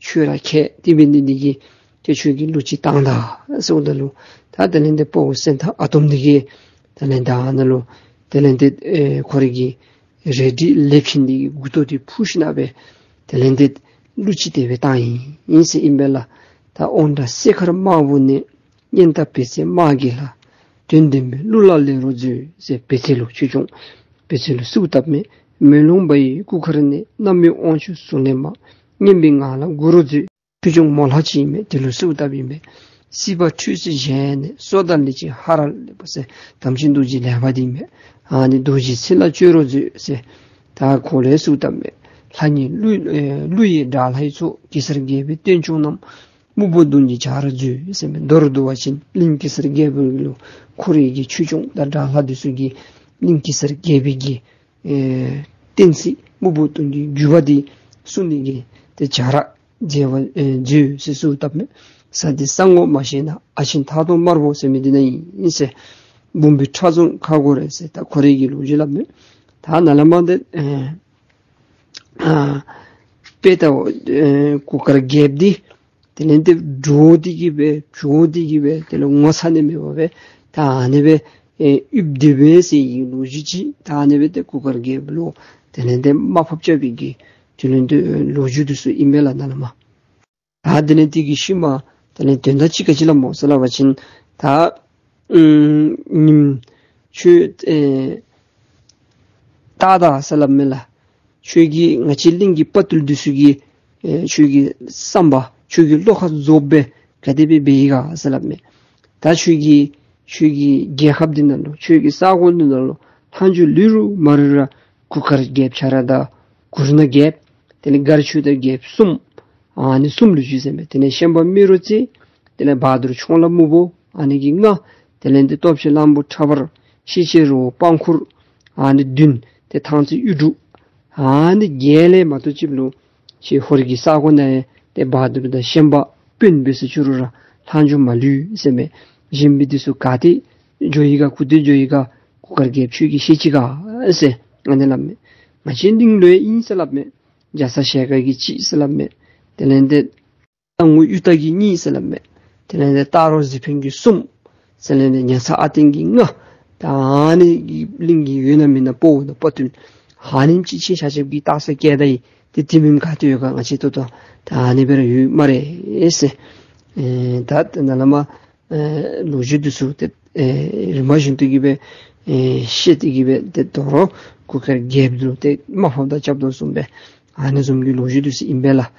ཁྱོད་ར་མཁས། དེ་འབད་ནི་འདི་གིས་ཏེ་ཁྱོད་ཀྱིས་གླུ་ཅིག་བཏང་ད་ཟེརཝ་ད་ལུ་ད་དེ་ལས་ཏེ་དཔའ་བོ་སེང་སྟག་ཨ་དོམ་འདི་གིས་དེ་ལས་ད་ཨ་ནཱ་ལུ་དེ་ལས་ཏེ་ཨེ་ཁོ་རའི་གི་རལ་གྲི་ལེབ་ཅན་འདི་གི་མགུ་ཏོ་འདི་འཕུར་ཞིནམ་སྦེ་དེ་ལས་ཏེ་གླུ་ཅིག་དེ་སྦེ་བཏང་ཡི་ཨིན་ཟེར་ཨིན་པས་ལགས། ད་དབང་དྲག་སྲས་མཁར་དམར་པོ་ནས། གཉན་སྟག་བེ་ཚེ་དམག་གི་ལྷ། དོན་ལྡན་པའི་གླུ་ལ་ལེན་རོགས་མཛོད་ཟེར། བེ་ཚེ་ལུ་ཆོས་སྐྱོང་བེ་ཚེ་ལུ་གསོལཝ་བཏབ་མས། མེ་ལོང་འབར་བའི་གུར་དཀར་ནས། གནམ་མེད་དབང་ཕྱུག་གཟུགས་ལེགས་མ། སྙན་པའི་ངག་ལ་མགུ་རོ་མཛོད། ཆོས་སྐྱོང་མོ་ལྷ་ཅིག་ཨིན་མས། དེ་ལུ་གསོལཝ་བཏབ་ཨིན་མས། སྲིད་པ་འཁྲུལ་ཟད་བཞེངས་ནས། སྲོག་དང་ལས་ཀྱི་ཧ་ར་ལས་པ་ཟེར། དམ་ཅན་རྡོ་རྗེ་ལེགས་པ་འདི་ཨིན་མས། ཨ་ནི་རྡོ་རྗེ་འཆང་ལ་བཅོལ་རོགས་མཛོད་ཟེར། ད་ཁོ་ལས་གསོལཝ་བཏབ་མས། ལྷ་ཉིད་ཀླུ་ཨེ་ཀླུ་ཡི་དགྲ་ལྷའི་ཚོགས། གེ་སར་རྒྱལ་པོའི་བསྟན་སྐྱོང་རྣམས། སྨུག་པོ་གདོང་གིས་བྱ་ར་མཛོད་ཟེར་མས། མདོར་བསྡུ་བ་ཅིན་གླིང་གེ་སར་རྒྱལ་པོ་ལུ་ཁོ་རའི་གི་ཆོས་སྐྱོང་དང་དགྲ་ལྷ་འདི་ཚུ་གིས་གླིང་གེ་སར་རྒྱལ་པོའི་གི་ཨེ་བསྟན་སྲིད་སྨུག་པོ་གདོང་གི་རྒྱུད་པ་འདི་སྲུང་ནི་གི་ཏེ་བྱ་ར་མཛད་པ་ཨེ་མཛོད་ཟེར་གསོལཝ་བཏབ་མས། ས་འདི་ས་ངོ་མ་ཤེས་ན། ཨ་ཆེན་ཐག་དོང་དམར་པོ་ཟེར་མི་འདི་ནང་ཨིན་ཟེར། འབུམ་པའི་ཁྲ་འཛོམས་ཁ་སྒོ་རེད་ཟེར། ད་ཁོ་རའི་གི་ལོ་རྒྱུས་སླབ་མས། ད་ནཱ་ལས་མར་འདི་ཨེ་ཨ་དཔེ་ལྟ་བུ་ཨེ་གུར་དཀར་རྒྱལཔོ་འདི་དེ་ལས་ཏེ་འདྲོག་སྟེ་གི་སྦེ་འདྲོག་སྟེ་གི་སྦེ་དེ་ལས་ངོ་ཚ་ནི་མེད་པར་སྦེ་ད་ཨ་ནི་སྦེ་ཨེ་ཡིབ་སྡོད་པས་ཟེར་བའི་ལོ་རྒྱུས་ཅིག། ད་ཨ་ནི་སྦེ་ཏེ་གུར་དཀར་རྒྱལཔོ་ལུ་དེ་ལས་ཏེ་དམའ་ཕབ་རྐྱབ་པའི་གི་དེ་ལས་ཏེ་ལོ་རྒྱུས་འདི་ཚུ་ཨིན་པས་ལགས་ནཱ་ལས་མར། ད་དེ་ལས་དེ་གི་ཤུལ་མ་དེ་ལས་དོན་དག་ཅིག་ག་ཅི་སླབ་སྨོ་ཟེར་སླབ་པ་ཅིན་ད་ཨུམ་ཉིནམ་ཁྱོད་ཨེ་ཏག་ཏག་ཟེར་སླབ་མས་ལགས། ཁྱོད་ཀྱིས་ང་བཅས་གླིང་གི་དཔའ་རྟུལ་འདི་ཚུ་གི་ཨེ་ཁྱོད་ཀྱི་བསམ་པ་ཁྱོད་ཀྱི་བློ་ཁ་རྫོགསཔ་སྦེ་ག་དེ་སྦེ་འབད་ཡི་ག་ཟེར་སླབ་མས། ད་ཁྱོད་ཀྱི་ཁྱོད་ཀྱི་རྒྱལ་ཁབ་འདི་ནང་ལུ་ཁྱོད་ཀྱི་ས་གོ་འདི་ནང་ལུ་ལྷག་མཇུག་ལུས་རུང་མ་ལུས་རུང་གུར་དཀར་རྒྱལཔོ་ཁྱོད་ར་དང་གུར་ནག་རྒྱལཔོ་དེ་ལས་མགར་ཆོས་དར་རྒྱལཔོ་གསུམ། ཨ་ནི་གསུམ་ལུ་ཞུ་ཟེར་མས། དེ་ལས་ཤན་པ་རྨེ་རུ་རྩེ། དེ་ལས་བ་དུར་མཆོང་ལ་སྨུག་པོ། ཨ་ནི་གི་ལྔ། དེ་ལས་ཏེ་སྟོབས་ཆེན་གླང་པོ་ཁྲ་འབར། ཤེད་ཆེན་རི་བོ་པང་ཁུར། ཨ་ནི་བདུན། ཏེ་ཐང་རྩེ་གཡུ་འབྲུག། ཨ་ནི་བརྒྱད་ལས་མ་གཏོགས་ཅིག་ལུ་ཁྱོད་ཧོར་གྱི་ས་གོ་ནང་ཡང་ཏེ་བ་དུར་དང་ཤན་པ་དཔོན་འབད་ཟེར་ཅི་རུང་ར་ལྷག་མཇུག་མ་ལུས་ཟེར་མས། གཞན་མི་འདི་ཚུ་ག་ཏེ་འགྱོ་ཡི་ག་གུ་ཏེ་འགྱོ་ཡི་ག་གུར་དཀར་རྒྱལཔོ་ཁྱོད་ཀྱིས་ཤེས་ཅི་ག་ཟེར་ཨ་ནི་སླབ་མས། ང་བཅས་གླིང་ལུ་ཡང་ཨིན་ཟེར་སླབ་མས། རྒྱ་ཚ་ཞལ་དཀར་གྱིས་གཅིག་ཟེར་སླབ་མས། དེ་ལས་ཏེ་སྣང་ངུ་གཡུ་སྟག་གིས་གཉིས་ཟེར་སླབ་མས། དེ་ལས་ཏེ་སྟག་རོང་གཟིག་འཕེན་གྱིས་གསུམ། དེ་ལས་ཏེ་ཉ་ཚ་ཨ་བརྟན་གྱིས་ལྔ། ད་ཨ་ནི་གླིང་གི་ཡོད་ན་མེད་ན་དཔའ་བོ་དང་དཔའ་རྟུལ་ཨ་ནེམ་ཅིག་ཁྱེད་ཆ་ཁྱབ་ཀྱིས་བརྟག་ས་བཀལ་ད་ཡི། ཏེ་དེ་མེནམ་ག་ཏེ་ཡོད་ག། ང་བཅས་ཏོག་ཏོ་ད་ཨ་ནི་སྦེ་ར་ཡོད་སྨ་རེ་ཟེར། ཨེ་ད་ནཱ་ལས་མར་ཨེ་ལོ་རྒྱུས་འདི་ཚུ་ཏེ་ཨེ་རིམ་པ་བཞིན་དུ་གི་སྦེ་ཨེ་བཤད་དེ་གི་སྦེ་ཏེ་དོ་རུང་གུར་དཀར་རྒྱལཔོ་ལུ་ཏེ་དམའ་ཕབ་དང་རྐྱབ་དོ་བཟུམ་སྦེ་ཨ་ནི་བཟུམ་གྱི་ལོ་རྒྱུས་འདི་ཚུ་ཨིན་པས་ལགས།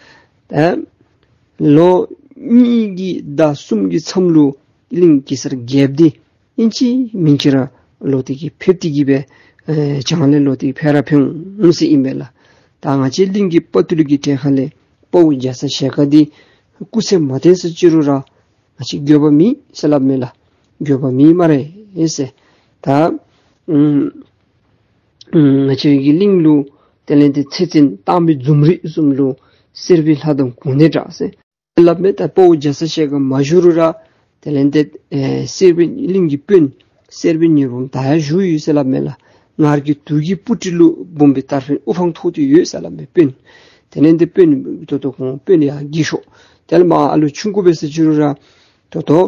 ད་ལོ་གཉིས་ཀྱི་ཟླ་གསུམ་གྱི་མཚམས་ལུ་གླིང་གེ་སར་རྒྱལཔོ་འདི་ཨིན་ཅི་མིན་ཅི་ར་ལོག་སྟེ་གི་ཕེབས་ཏེ་གི་སྦེ་ཨེ་བྱང་ལས་ལོག་སྟེ་ཕེབས་ར་ཕེབས་འོང་ཟེར་ཨིན་པས་ལགས། ད་ང་བཅས་གླིང་གི་དཔའ་རྟུལ་གྱི་གྲལ་ཁ་ལས་དཔའ་བོ་རྒྱ་ཚ་ཞལ་དཀར་འདི་སྐུ་ཚེ་མ་བརྟན་ཟེར་ཅི་རུང་ར་ང་བཅས་འགྱོད་པ་མེད་ཟེར་སླབ་མས་ལགས། འགྱོད་པ་མེད་སྨ་རེ་ཟེར། ད་ཨུམ་ཨུམ་ང་བཅས་ཀྱི་གླིང་ལུ་དེ་ལས་ཏེ་ཚེ་བཙུན་དྭངས་པའི་འཛུམ་རིས་བཟུམ་ལུ་གསེར་པའི་ལྷ་དང་གུང་ནས་གྲགས་ཟེར་སླབ་མས། ད་དཔའ་བོ་རྒྱ་ཚ་ཞལ་དཀར་མ་བཞུགས་རུང་ར་དེ་ལས་ཏེ་ཨེ་གསེར་པའི་གླིང་གི་དཔོན་གསེར་པའི་ཉི་འབུམ་ད་ཡང་བཞུགས་ཡོད་ཟེར་སླབ་མས་ལགས། ངར་གྱི་དུག་གི་སྤུ་གྲི་ལུ་འབུམ་པའི་དར་འཕེན་དབུ་འཕང་མཐོ་སྟེ་ཡོད་ཟེར་སླབ་མས་དཔོན། དེ་ལས་ཏེ་དཔོན་ད་ལྟོ་ཁོང་དཔོན་ཡར་གྱི་ཤོག། དེ་ལས་མར་ཨ་ལུ་ཆུང་ཀུ་སྦེ་ཟེར་ཅི་རུང་ར་ད་ལྟོ་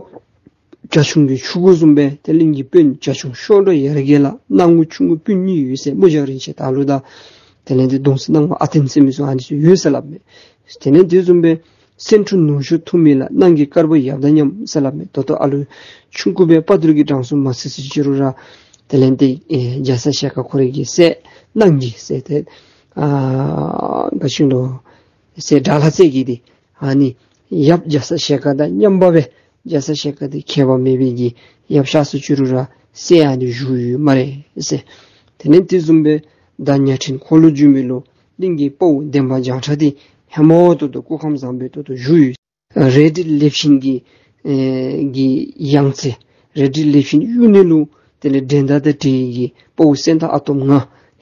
བྱ་ཁྱུང་གི་ཆུང་ཀུ་བཟུམ་སྦེ་ཏེ་གླིང་གི་དཔོན་བྱ་ཁྱུང་གཤོག་སྒྲོ་ཡར་རྒྱས་ལ་སྣང་ངུ་ཆུང་ཀུ་སྤུན་གཉིས་ཡོད་ཟེར། དམུ་བྱ་རིན་ཆེན་དར་ལུ་དང་དེ་ལས་ཏེ་གདོང་བསུ་སྣང་བ་ཨ་བརྟན་ཟེར་མི་ཚུ་ཨ་ནི་ཚུ་ཡོད་ཟེར་སླབ་མས། དེ་ལས་དེ་བཟུམ་སྦེ་སེང་ཕྲུག་ནུ་ཞོ་ཐུག་མེད་ལ་གནང་གི་དཀར་པོ་ཡབ་དང་མཉམ་ཟེར་སླབ་མས། ད་ལྟོ་ཨ་ལུ་ཆུང་ཀུ་སྦེ་དཔའ་རྟུལ་གྱི་གྲངས་སུ་མ་ཚུད་ཟེར་ཅི་རུང་ར་དེ་ལས་ཏེ་ཨེ་རྒྱ་ཚ་ཞལ་དཀར་ཁོ་རའི་གི་སྲས་གནང་གི་སྲས་ཏེ་ཨ་ག་ཅི་ལོ་སྲས་དགྲ་ལྷ་རྩེ་རྒྱལ་འདི་ཨ་ནི་ཡབ་རྒྱ་ཚ་ཞལ་དཀར་དང་མཉམ་པ་སྦེ་རྒྱ་ཚ་ཞལ་དཀར་འདི་ཁྱད་པར་མེད་པའི་གི་ཡབ་ཤ་ཟེར་ཅི་རུང་ར་སྲས་ཨ་ནི་བཞུགས་ཡོད་སྨ་རེ་ཟེར། དེ་ལས་དེ་བཟུམ་སྦེ་ད་ཉ་ཕྲན་འཁོར་ལོ་སྒྱུར་མི་ལུ་གླིང་གི་དཔའ་བོ་འདན་མ་བྱང་ཁྲ་འདི་ཧེ་མ་ད་ལྟོ་སྐུ་ཁམས་བཟང་པོའི་ད་ལྟོ་བཞུགས་ཡོད། རལ་གྲི་ལེབ་ཤིང་གི་ཨེ་གི་ཡང་རྩེ་རལ་གྲི་ལེབ་ཤིང་གཡུག་ནི་ལུ་དེ་ལས་འགྲན་ཟླ་དང་བྲལ་གྱི་དཔའ་བོ་སེང་སྟག་ཨ་དོམ་ང་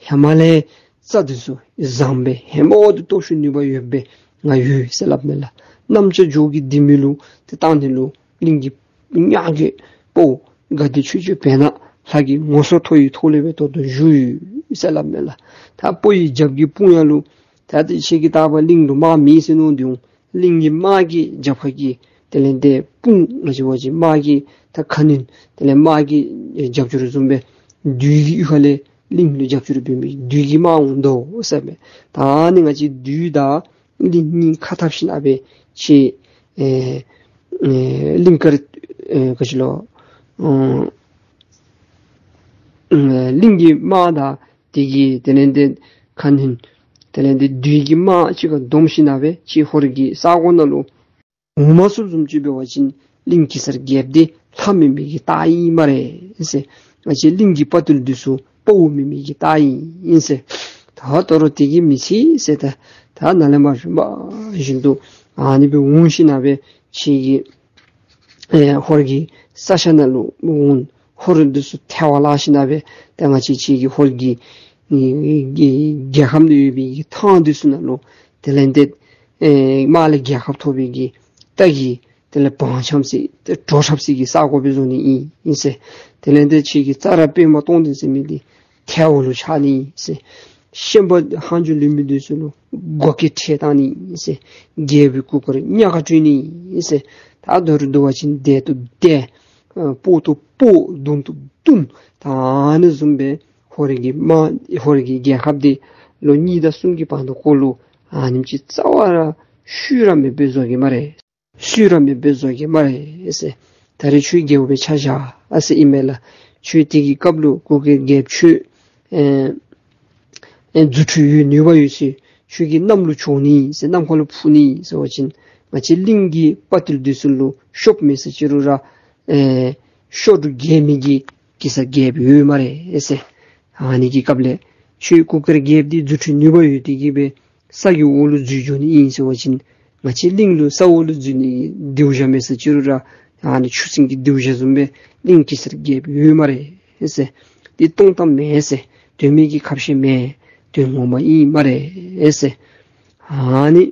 ཧེ་མ་ལས་རྩ་འདི་ཚུ་བཟང་པས། ཧེ་མ་འོ་དེ་སྟོབས་ཤུགས་ནུས་པ་ཡོད་པས་ང་ཡོད་ཟེར་སླབ་མས་ལགས། གནམ་ལྕགས་འཇོ་གི་ལྡེ་མིག་ལུ་ཏེ་བཏང་ནི་ལུ་གླིང་གི་ཉག་གི་དཔའ་བོ་དགའ་བདེ་ཆོས་སྐྱོང་བེར་ནག་ལྷ་གི་ངོ་སོ་མཐོ་ཡི་ཐོག་ལས་སྦེ་ད་ལྟོ་བཞུགས་ཡོད་ཟེར་སླབ་མས་ལགས། ད་དཔའ་བོའི་རྒྱབ་ཀྱི་དཔུང་ཡ་ལུ་ད་ཏེ་ཁྱེད་ཀྱིས་བལྟ་བ་གླིང་ལུ་དམག་མེད་ཟེར་མནོ་དོ་འོང་། གླིང་གི་དམག་གི་རྒྱབ་ཁ་གི་དེ་ལས་ཏེ་དཔུང་ང་བཅས་འབད་བ་ཅིན་དམག་གི་ད་ཁ་གནོན་དེ་ལས་དམག་གི་རྒྱབ་སྐྱོར་བཟུམ་སྦེ་བདུད་ཀྱི་ཡུལ་ཁ་ལས་གླིང་ལུ་རྒྱབ་སྐྱོར་འབད་མི་བདུད་ཀྱི་དམག་འོང་དོ་ཟེར་མས། ད་ནི་ང་བཅས་བདུད་དང་གླིང་གཉིས་ཁ་འཐབ་ཞིནམ་སྦེ་ཁྱེད་ཨེ་ཨེ་གླིང་དཀར་ཨེ་ག་ཅི་ལོ་ཨེ་གླིང་གི་དམག་དང་དེ་གི་དེ་ལས་ཏེ་ ཁ་ཉིནམ་དེ་ལས་འདི་བདུད་ཀྱི་དམག་གཅིག་ཁར་བསྡོམས་ཞིནམ་ལས་ཁྱེད་ཧོར་གྱི་ས་གོ་ནང་ལུ་འོང་མ་ཚུགསཔ་བཟུམ་ཅིག་འབད་བ་ཅིན་གླིང་གེ་སར་རྒྱལཔོ་འདི་ལྷ་མེན་མི་གི་རྟགས་ཨིན་སྨ་རེ་ཟེར། ང་བཅས་གླིང་གི་དཔའ་རྟུལ་འདི་ཚུ་དཔའ་བོ་མེན་མི་གི་རྟགས་ཨིན་ཟེར། ད་ད་རུང་དེ་གིས་མི་ཚད་ཟེར། ད་ད་ནཱ་ལས་མར་རིམ་པ་བཞིན་དུ་ཨ་ནི་སྦེ་འོང་ཞིནམ་ལས་ཁྱེད་ཀྱི་ཨེ་ཧོར་གྱི་ས་ཆ་ནང་ལུ་འོང་། ཧོར་འདི་ཚུ་ཐལ་བར་བརླག་ཞིནམ་ལས་ད་ང་བཅས་ཁྱེད་ཀྱི་ཧོར་གྱི་རྒྱལ་ཁམས་ནང་ཡོད་པའི་གི་ཐང་འདི་ཚུ་ནང་ལུ་དེ་ལས་འདི་ཨེ་དམག་ལས་རྒྱལ་ཁ་ཐོབ་པའི་གི་རྟ་གི་དེ་ལས་བང་འཁྱམ་ས་ཏེ་བྲོ་འཁྲབ་ས་གི་ས་གོ་སྦེ་བཟོ་ནི་ཨིན་ཨིན་ཟེར། དེ་ལས་འདི་ཁྱེད་ཀྱི་ཙཱ་ར་པདྨ་སྟོང་ལྡན་ཟེར་མི་འདི་ཐལ་བ་ལུ་ཆགས་ནི་ཨིན་ཟེར། ཤན་པ་ཧང་ཇོ་ལུས་མི་འདི་ཚུ་ལུ་མགོ་སྐེ་བྲེག་བཏང་ནི་ཨིན་ཟེར། རྒྱལ་པོའི་སྐུ་དཀར་ཉག་ག་བཀྲུ་ནི་ཨིན་ཟེར། ད་མདོར་བསྡུ་བ་ཅིན་བདེ་སྟེ་བདེ། ཨ་སྤོ་སྟེ་སྤོ། བརྡུང་སྟེ་བརྡུང་། ད་ཨ་ནི་བཟུམ་སྦེ་ཧོར་གྱི་དམག་ཧོར་གྱི་རྒྱལ་ཁབ་འདི་ལོ་གཉིས་དང་གསུམ་གྱི་བར་དུ་ཁོ་ལུ་ཨ་ནེམ་ཅིག་རྩ་བ་ར་ཤུལ་ར་མེདཔ་སྦེ་བཟོ་གེ་སྨ་རེ། ཤུལ་ར་མེདཔ་སྦེ་བཟོ་གེ་སྨ་རེ་ཟེར། ད་རེས་ཁྱོད་རྒྱལཔོ་སྦེ་ཆ་བཞག་ཟེར་ཨིན་མས་ལགས། ཁྱོད་དེ་གི་སྐབས་ལུ་གུར་དཀར་རྒྱལཔོ་ཁྱོད་ཨེ་ཨེ་རྫུ་འཕྲུལ་ཡོད་ནུས་པ་ཡོད་ཚད་ཁྱོད་ཀྱིས་གནམ་ལུ་འཕྱོག་ནི་ཟེར། གནམ་ཁ་ལུ་འཕུར་ནི་ཟེར་བ་ཅིན་ང་བཅས་གླིང་གི་དཔའ་རྟུལ་འདི་ཚུ་ལུ་ཤོབ་མེད་ཟེར་ཅི་རུང་ར་ཨེ་ཤོབ་རྒྱག་མི་གི་གེ་སར་རྒྱལཔོ་ཡོད་སྨ་རེ་ཟེར། ཨ་ནི་གི་སྐབས་ལས་ཁྱོད་གུར་དཀར་རྒྱལཔོ་འདི་རྫུ་འཕྲུལ་ནུས་པ་ཡོད་དེ་གིས་སྦེ་ས་གི་འོག་ལུ་འཛུལ་འགྱོ་ནི་ཨིན་ཟེར་བ་ཅིན་ང་བཅས་གླིང་ལུ་ས་འོག་ལུ་འཛུལ་ནི་གི་སྡེར་ཞྭ་མེད་ཟེར་ཅི་རུང་ར་ཨ་ནི་ཆུ་སྲིན་གྱི་སྡེར་ཞྭ་བཟུམ་སྦེ་གླིང་གེ་སར་རྒྱལཔོ་ཡོད་སྨ་རེ་ཟེར། འདི་སྟོང་གཏམ་མེན་ཟེར། དོན་མེད་ཀྱི་ཁ་བཤད་མེན། དོན་ངོ་མ་ཨིན་སྨ་རེ་ཟེར། ཨ་ནི་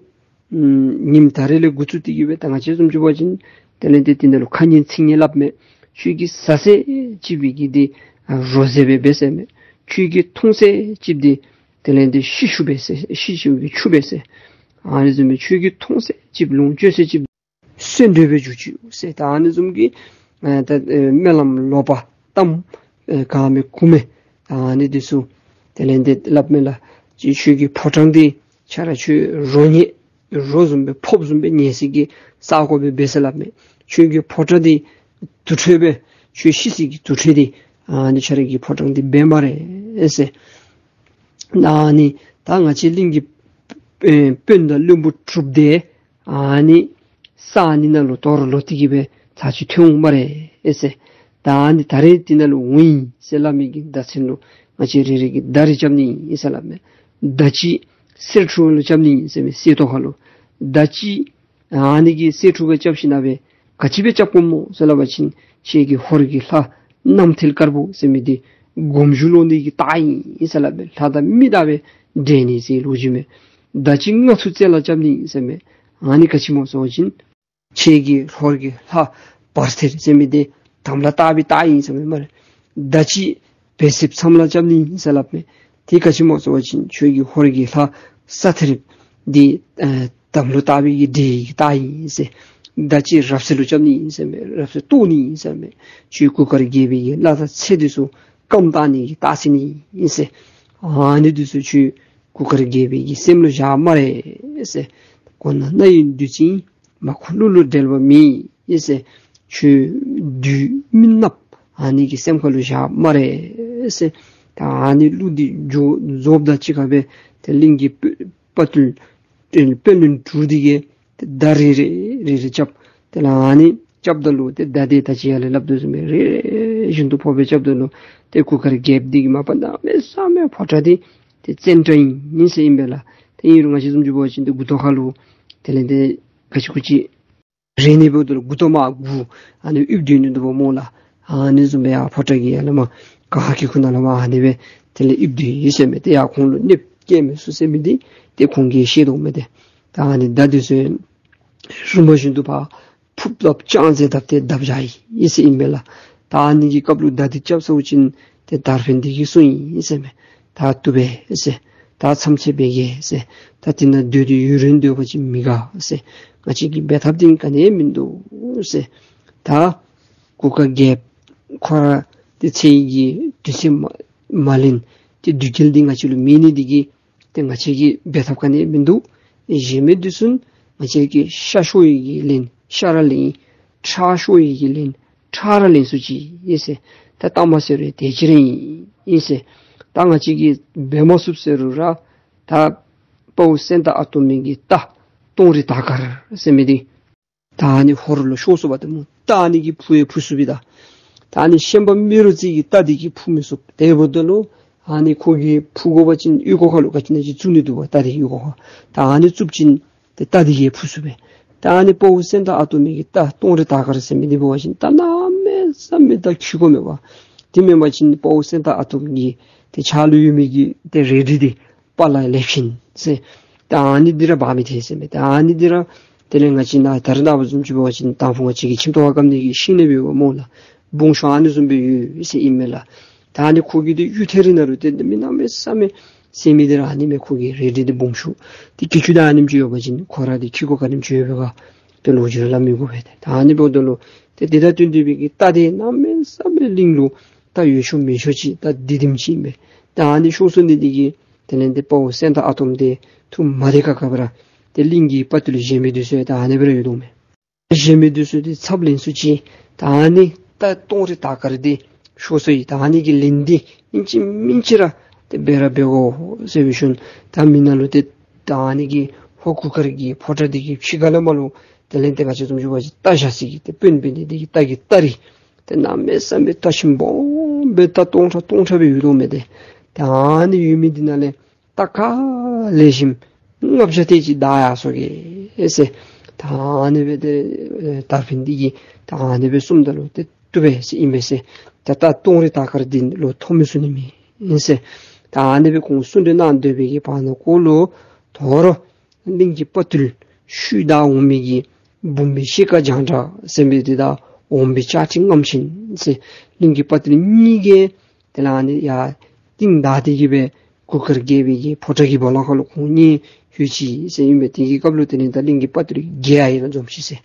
ཨམ་ཉིནམ་ད་རེས་ལས་འགོ་བཙུགས་ཏེ་གིས་སྦེ་ད་ང་བཅས་བཟུམ་ཅིག་འབད་བ་ཅིན་དེ་ལས་འདི་དེ་ནང་ལུ་ཁ་ངན་ཚིག་ངན་སླབ་མས། ཁྱོད་ཀྱིས་ཟ་ས་ཅིག་འབད་གི་འདི་ཨ་རོ་ཟས་སྦེ་འབད་ཟེར་མས། ཁྱོད་ཀྱིས་འཐུང་ས་ཅིག་འདི་དེ་ལས་འདི་ཤི་ཆུ་འབད་ཟེར། ཤི་ཆུ་གི་ཆུ་འབད་ཟེར། ཨ་ནི་བཟུམ་སྦེ་ཁྱོད་ཀྱིས་འཐུང་ས་ཅིག་ལོངས་སྤྱོད་ས་ཅིག་གསོན་འདྲེ་སྦེ་འགྱུར་ཅིག་ཟེར། ད་ཨ་ནི་བཟུམ་གྱི་ཨ་ད་ཨེ་སྨོན་ལམ་ལོག་པ་གཏམ་ཨེ་ག་མེད་གུ་མེད་ད་ཨ་ནི་འདི་ཚུ་དེ་ལས་འདི་སླབ་མས་ལགས། ཅིག་ཁྱོད་ཀྱི་ཕོ་བྲང་འདི་ཁྱོད་ར་ཁྱོད་རོ་ཉལ་རོ་བཟུམ་སྦེ་ཕོརཔ་བཟུམ་སྦེ་ཉལ་ས་གི་ས་གོ་སྦེ་འབད་ཟེར་སླབ་མས། ཁྱོད་ཀྱི་ཕོ་བྲང་འདི་དུར་ཁྲོད་སྦེ་ཁྱོད་ཤི་ས་གི་དུར་ཁྲོད་འདི་ཨ་ནི་ཁྱོད་ར་གི་ཕོ་བྲང་འདི་འབད་སྨ་རེ་ཟེར། ཨ་ནི་ད་ང་བཅས་གླིང་གི་ཨེ་དཔོན་དང་བློན་པོ་གྲུབ་སྟེ་ཨ་ནི་ས་ཨ་ནི་ནང་ལུ་དོ་རུང་ལོག་སྟེ་གིས་སྦེ་ཚར་ཅིག་ཐོན་འོང་སྨ་རེ་ཟེར། ད་ཨ་ནི་ད་རེས་འདི་ནང་ལུ་འོང་ཡི་ཟེར་སླབ་མི་གི་མདའ་ཚན་ལུ་ང་བཅས་རེ་རེ་གིས་མདའ་རེ་རྐྱབ་ནི་ཨིན་ཟེར་སླབ་མས། མདའ་ཅིག་གསེར་ཕྲུག་ལུ་རྐྱབ་ནི་ཨིན་ཟེར་མས། གསེར་ཏོག་ཁ་ལུ་མདའ་ཅིག་ཨ་ནི་གི་གསེར་ཕྲུག་སྦེ་རྐྱབ་ཞིནམ་ལས་ག་ཅི་སྦེ་རྐྱབ་དགོཔ་སྨོ་ཟེར་སླབ་པ་ཅིན་ཁྱེད་ཀྱི་ཧོར་གྱི་ལྷ་རྣམ་ཐོས་དཀར་པོ་ཟེར་མི་འདི་སྒོམ་ཞུགས་ལོག་ནི་གི་རྟགས་ཨིན་ཟེར་སླབ་མས། ལྷ་དང་མི་དང་སྦེ་འདྲེས་ནི་ཟེར་ལོ་རྒྱུས་མས། མདའ་ཅིག་ལྔ་མཚོ་རྩེ་ལ་རྐྱབ་ནི་ཨིན་ཟེར་མས། ཨ་ནི་ག་ཅི་སྨོ་ཟེར་བ་ཅིན་ཁྱེད་ཀྱི་ཧོར་གྱི་ལྷ་བར་ཐེར་ཟེར་མི་འདི་དམ་ལ་བཏགས་པའི་རྟགས་ཨིན་ཟེར་མས་སྨ་རེ། མདའ་ཅིག་བལ་སྲིབ་མཚམས་ལ་རྐྱབ་ནི་ཨིན་ཟེར་སླབ་མས། དེ་ག་ཅི་སྨོ་ཟེར་བ་ཅིན་ཁྱོད་ཀྱི་ཧོར་གྱི་ལྷ་ས་ཐེར་འདི་ཨ་དམ་ལུ་བཏགས་པའི་གི་འདྲེ་གི་རྟགས་ཨིན་ཟེར། མདའ་ཅིག་རབ་གསལ་ལུ་རྐྱབ་ནི་ཨིན་ཟེར་མས། རབ་གསལ་བཏོག་ནི་ཨིན་ཟེར་མས། ཁྱོད་གུར་དཀར་རྒྱལ་པོའི་གི་བླ་དང་ཚེ་འདི་ཚུ་སྐམ་བཏང་ནི་གི་རྟགས་ཟེར་ནི་ཨིན་ཟེར། ཨ་ནི་འདི་ཚུ་ཁྱོད་གུར་དཀར་རྒྱལ་པོའི་གི་སེམས་ལུ་བཞག་སྨ་རེ་ཟེར། གོ་ན་རྣ་ཡི་བདུད་རྩི། མ་ཁོ་གླུ་ལུ་འགྲེལ་བ་མེད་ཟེར། ཁྱོད་བདུད་མི་ནགཔ་ཨ་ནི་གི་སེམས་ཁ་ལུ་བཞག་སྨ་རེ་ཟེར། ད་ཨ་ནི་གླུ་འདི་རྫོགས་རྫོགསཔ་ད་གཅིག་ཁར་སྦེ་ཏེ་གླིང་གི་དཔའ་དཔའ་རྟུལ་དཔོན་བློན་དྲུག་འདི་གིས་ཏེ་མདའ་རེ་རེ་རེ་རེ་རྐྱབ། དེ་ལས་ཨ་ནི་རྐྱབ་ད་ལུ་ཏེ་མདའ་འདི་ད་ཅི་ཡར་ལས་སླབ་དོ་བཟུམ་སྦེ་རེ་རེ་བཞིན་དུ་ཕོགཔ་སྦེ་རྐྱབ་ད་ལུ་ཏེ་གུར་དཀར་རྒྱལཔོ་འདི་གི་མ་པ་གནམ་མེད་ས་མེད་ཕོ་བྲང་འདི་ཏེ་བཙན་བྲང་ཨིན་ཟེར་ཨིན་པས་ལགས། ཏེ་ཨིན་རུང་ང་བཅས་བཟུམ་ཅིག་འབད་བ་ཅིན་ཏེ་མགུ་ཏོ་ཁ་ལུ་དེ་ལས་ཏེ་ག་ཅི་གུ་ཅི་རེག་ནི་འབདཝ་ད་ལུ་མགུ་ཏོ་མར་དགུ་ཨ་ནི་ཡིབ་སྡོད་ནི་འདུག་པ་སྨོ་ལགས། ཨ་ནི་བཟུམ་སྦེ་ཡར་ཕོ་བྲང་གི་ཡར་ལས་མར་ག་ཁ་གི་ཁུག་ནང་ལས་མར་ཨ་ནི་སྦེ་དེ་ལས་ཡིབ་སྡོད་ཡི་ཟེར་མས། ཏེ་ཡར་ཁོང་ལུ་གནོདཔ་བཀལ་མི་ཚུགས་ཟེར་མི་འདི་ཏེ་ཁོང་གིས་ཤེས་དོ་མས། ཏེ་ད་ཨ་ནི་མདའ་འདི་ཚུ་རིམ་པ་བཞིན་དུ་ཕར་ཕུབ་བཏབ་ཅང་ཟེར་བཏབ་སྟེ་བརྡབ་བཞག་ཡི་ཟེར་ཨིན་པས་ལགས། ད་ཨ་ནི་གི་སྐབས་ལུ་མདའ་འདི་རྐྱབ་ཚར་བ་ཅིན་ཏེ་དར་འཕེན་འདི་གིས་གསུངས་ཡི་ཟེར་མས། ད་བཏུབ་པས་ཟེར། ད་མཚམས་ཆད་འབད་གེ་ཟེར། ད་འདི་ནང་སྡོད་དེ་ཡུན་རིང་སྡོད་པ་ཅིན་མི་དགའ་ཟེར། ང་བཅས་ཀྱི་འབད་ཐབས་འདི་ག་ནི་མིན་འདུག་ཟེར། ད་གུར་དཀར་རྒྱལཔོ་ཁོ་ར་ཏེ་ཚེ་ཡི་གི་དུས་ཚོད་མ་མ་ལེན་ཏེ་དུས་རྒྱུན་འདི་ང་བཅས་ལུ་མེད་ནི་འདི་གིས་ཏེ་ང་བཅས་ཀྱིས་འབད་ཐབས་ག་ནི་མིན་འདུག། གཞན་མི་འདི་ཚུ་ང་བཅས་ཀྱིས་ཤ་ཤོར་ཡི་གིས་ལེན་ཤ་ར་ལེན། ཁྲག་ཤོར་ཡི་གིས་ལེན་ཁྲག་ར་ལེན་ཚུགས་ཅི་ཨིན་ཟེར། ད་གཏམ་མ་ཟེར་རུང་དེ་ཅིག་ར་ཨིན་ཟེར། ད་ང་བཅས་ཀྱིས་འབད་མ་ཚུགས་ཟེར་རུང་ར་ ད་དཔའ་བོ་སེང་སྟག་ཨ་དོམ་གྱི་རྟ་སྟོང་རི་དར་དཀར་ཟེར་མི་འདི་ད་ཨ་ནི་ཧོར་ལུ་ཤོར་སོ་བ་ཏེ་སྨོ། ད་ཨ་ནི་གིས་འཕུར་ཡང་འཕུར་ཚུགས་པས། ད་ད་ཨ་ནི་ཤན་པ་རྨེ་རུ་རྩེ་གི་རྟ་འདི་གིས་འཕུར་མི་ཚུགས། དེ་འབདཝ་ད་ལུ་ཨ་ནི་ཁོ་གིས་འཕུར་དགོ་པ་ཅིན་ཨོལ་ལྐོག་ཁ་ལུ་ག་ཅི་ཨིན་ན་ཅིག་བཙུགས་ནི་འདུག་པ། རྟ་འདི་གི་ཨོལ་ལྐོག་ཁ། ད་ཨ་ནི་བཙུགས་པ་ཅིན་ཏེ་རྟ་འདི་གིས་འཕུར་ཚུགས་པས། ད་ཨ་ནི་དཔའ་བོ་སེང་སྟག་ཨ་དོམ་གྱི་རྟ་སྟོང་རི་དར་དཀར་ཟེར་མི་འདི་འབད་བ་ཅིན་ད་གནམ་མེད་ས་མེད་ད་འཁྱིད་དགོ་མེད་པ། དེ་མེན་པ་ཅིན་དཔའ་བོ་སེང་སྟག་ཨ་དོམ་གྱི་ཏེ་ཕྱག་ལུ་ཡོད་མི་གི་ཏེ་རལ་གྲི་འདི་དཔའ་ལ་ལེབ་ཤིང་ཟེར། ད་ཨ་ནི་འདི་ར་འབག་མི་ཐེག་ཟེར་མས། ད་ཨ་ནི་འདི་ར་དེ་ལས་ང་བཅས་ནཱ་ད་རེས་ནངས་པ་བཟུམ་ཅིག་འབད་བ་ཅིན་དང་ཕུ་ང་བཅས་ཀྱི་ཁྱིམ་ཐོག་ཁར་བཀབ་ནི་གི་ཤིང་ནགས་འབད་བ་སྨོ་ལགས། སྦོམ་ཤོས་ཨ་ནི་བཟུམ་སྦེ་ཡོད་ཟེར་ཨིན་མས་ལགས། ད་ཨ་ནི་ཁོ་གི་ཏེ་གཡུ་ཐེ་རི་ནང་ལུ་ཏེ་མི་གནམ་མེད་ས་མེད་ཟེར་མི་འདི་ར་ཨ་ནི་མས། ཁོ་གི་རལ་གྲི་འདི་སྦོམ་ཤོས་ཏེ་གྱི་ཅུང་ད་ཨ་ནེམ་ཅིག་ཡོད་པ་ཅིན་ཁོ་ར་འདི་འཁྱིད་དགོ་ག་དེམ་ཅིག་ཡོད་པས་ག་ཏེ་ལོ་རྒྱུས་ར་སླབ་མི་དགོ་པས། ཏེ་ད་ཨ་ནི་འབདཝ་ད་ལུ་ཏེ་དེ་དང་བསྟུན་ཏེ་སྦེ་གི་རྟ་འདི་གནམ་མེད་ས་མེད་གླིང་ལུ་ད་ཡོད་ཤོས་མེད་ཤོས་ཅིག་ད་འདི་དེམ་ཅིག་ཨིན་པས། ད་ཨ་ནི་ཤོར་སོ་ནི་འདི་གིས་དེ་ལས་ཏེ་དཔའ་བོ་སེང་སྟག་ཨ་དོམ་འདི་ཐུགས་མ་བདེ་ཁག་ཁ་སྦེ་ར་ཏེ་གླིང་གི་དཔའ་བརྟུལ་གཞན་མི་འདི་ཚུ་ད་ཨ་ནི་སྦེ་ར་ཡོད་དོ་མས། གཞན་མི་འདི་ཚུ་འདི་ཚབ་ལེན་སུ་ཅིག་ད་ཨ་ནི་རྟ་སྟོང་རི་དར་དཀར་འདི་ཤོར་སོ་ཡི། ད་ཨ་ནི་གི་ལན་འདི་ཨིན་ཅི་མིན་ཅི་ར་ཏེ་འབད་ར་འབད་དགོ་ཟེར་བའི་ཤུལ་ད་མི་ནང་ལུ་ཏེ་ད་ཨ་ནི་གི་ཧོར་གུར་དཀར་གྱི་ཕོ་བྲང་འདི་གི་ཕྱི་ཁ་ལས་མར་ལུ་དེ་ལས་ཏེ་ག་ཅི་བཟུམ་ཅིག་འབད་བ་ཅིན་རྟ་བཞག་ས་གི་ཏེ་དཔོན་འབད་ནི་འདི་གི་རྟ་གི་སྟ་རི་ཏེ་གནམ་མེད་ས་མེད་རྟ་ཞིམ་སྦོམ་སྦེ་རྟ་སྟོང་ཕྲག་སྟོང་ཕྲག་སྦེ་ཡོད་དོ་མས། ཏེ་ད་ཨ་ནི་ཡོད་མི་འདི་ནང་ལས་རྟ་ག་ལེགས་ཤོམ་ལྔ་བརྒྱ་དེ་ཅིག་བདའ་ཡར་སོ་གེ་ཟེར། ད་ཨ་ནི་སྦེ་ཏེ་དར་འཕེན་འདི་གིས་ད་ཨ་ནི་སྦེ་གསུངམ་ད་ལུ་ཏེ་བཏུབ་པས་ཟེར་ཨིན་པས་ཟེར། ད་རྟ་སྟོང་རི་དར་དཀར་འདི་ལུ་ཐོབ་མི་ཚུགས་ནི་མེད་ཟེར། ད་ཨ་ནི་སྦེ་ཁོང་གསུང་གྲོས་གནང་སྡོད་པའི་གི་བར་ན་ཁོ་ལུ་དོ་རུང་གླིང་གི་དཔའ་བརྟུལ་ཤུལ་བདའ་འོང་མི་གི་འབུམ་པའི་ཤེལ་དཀར་རྒྱང་གྲགས་ཟེར་མི་འདི་དང་འོམ་བུའི་ལྕགས་ཁྲི་རྔམ་ཆེན་ཟེར་གླིང་གི་དཔའ་བརྟུལ་གཉིས་ཀྱིས་དེ་ལས་ཨ་ནི་ཡར་རྟིང་བདའ་སྟེ་གི་སྦེ་གུར་དཀར་རྒྱལ་པོའི་གི་ཕོ་བྲང་གི་སྦོ་ལོགས་ཁར་ལུ་ཁོང་གཉིས་ལྷོད་ཅི་ཟེར་ཨིན་པས། དེ་གི་སྐབས་ལུ་དེ་ལས་ད་གླིང་གི་དཔའ་བརྟུལ་གྱིས་ཡར་ཡར་འཛོམས་ཅི་ཟེར་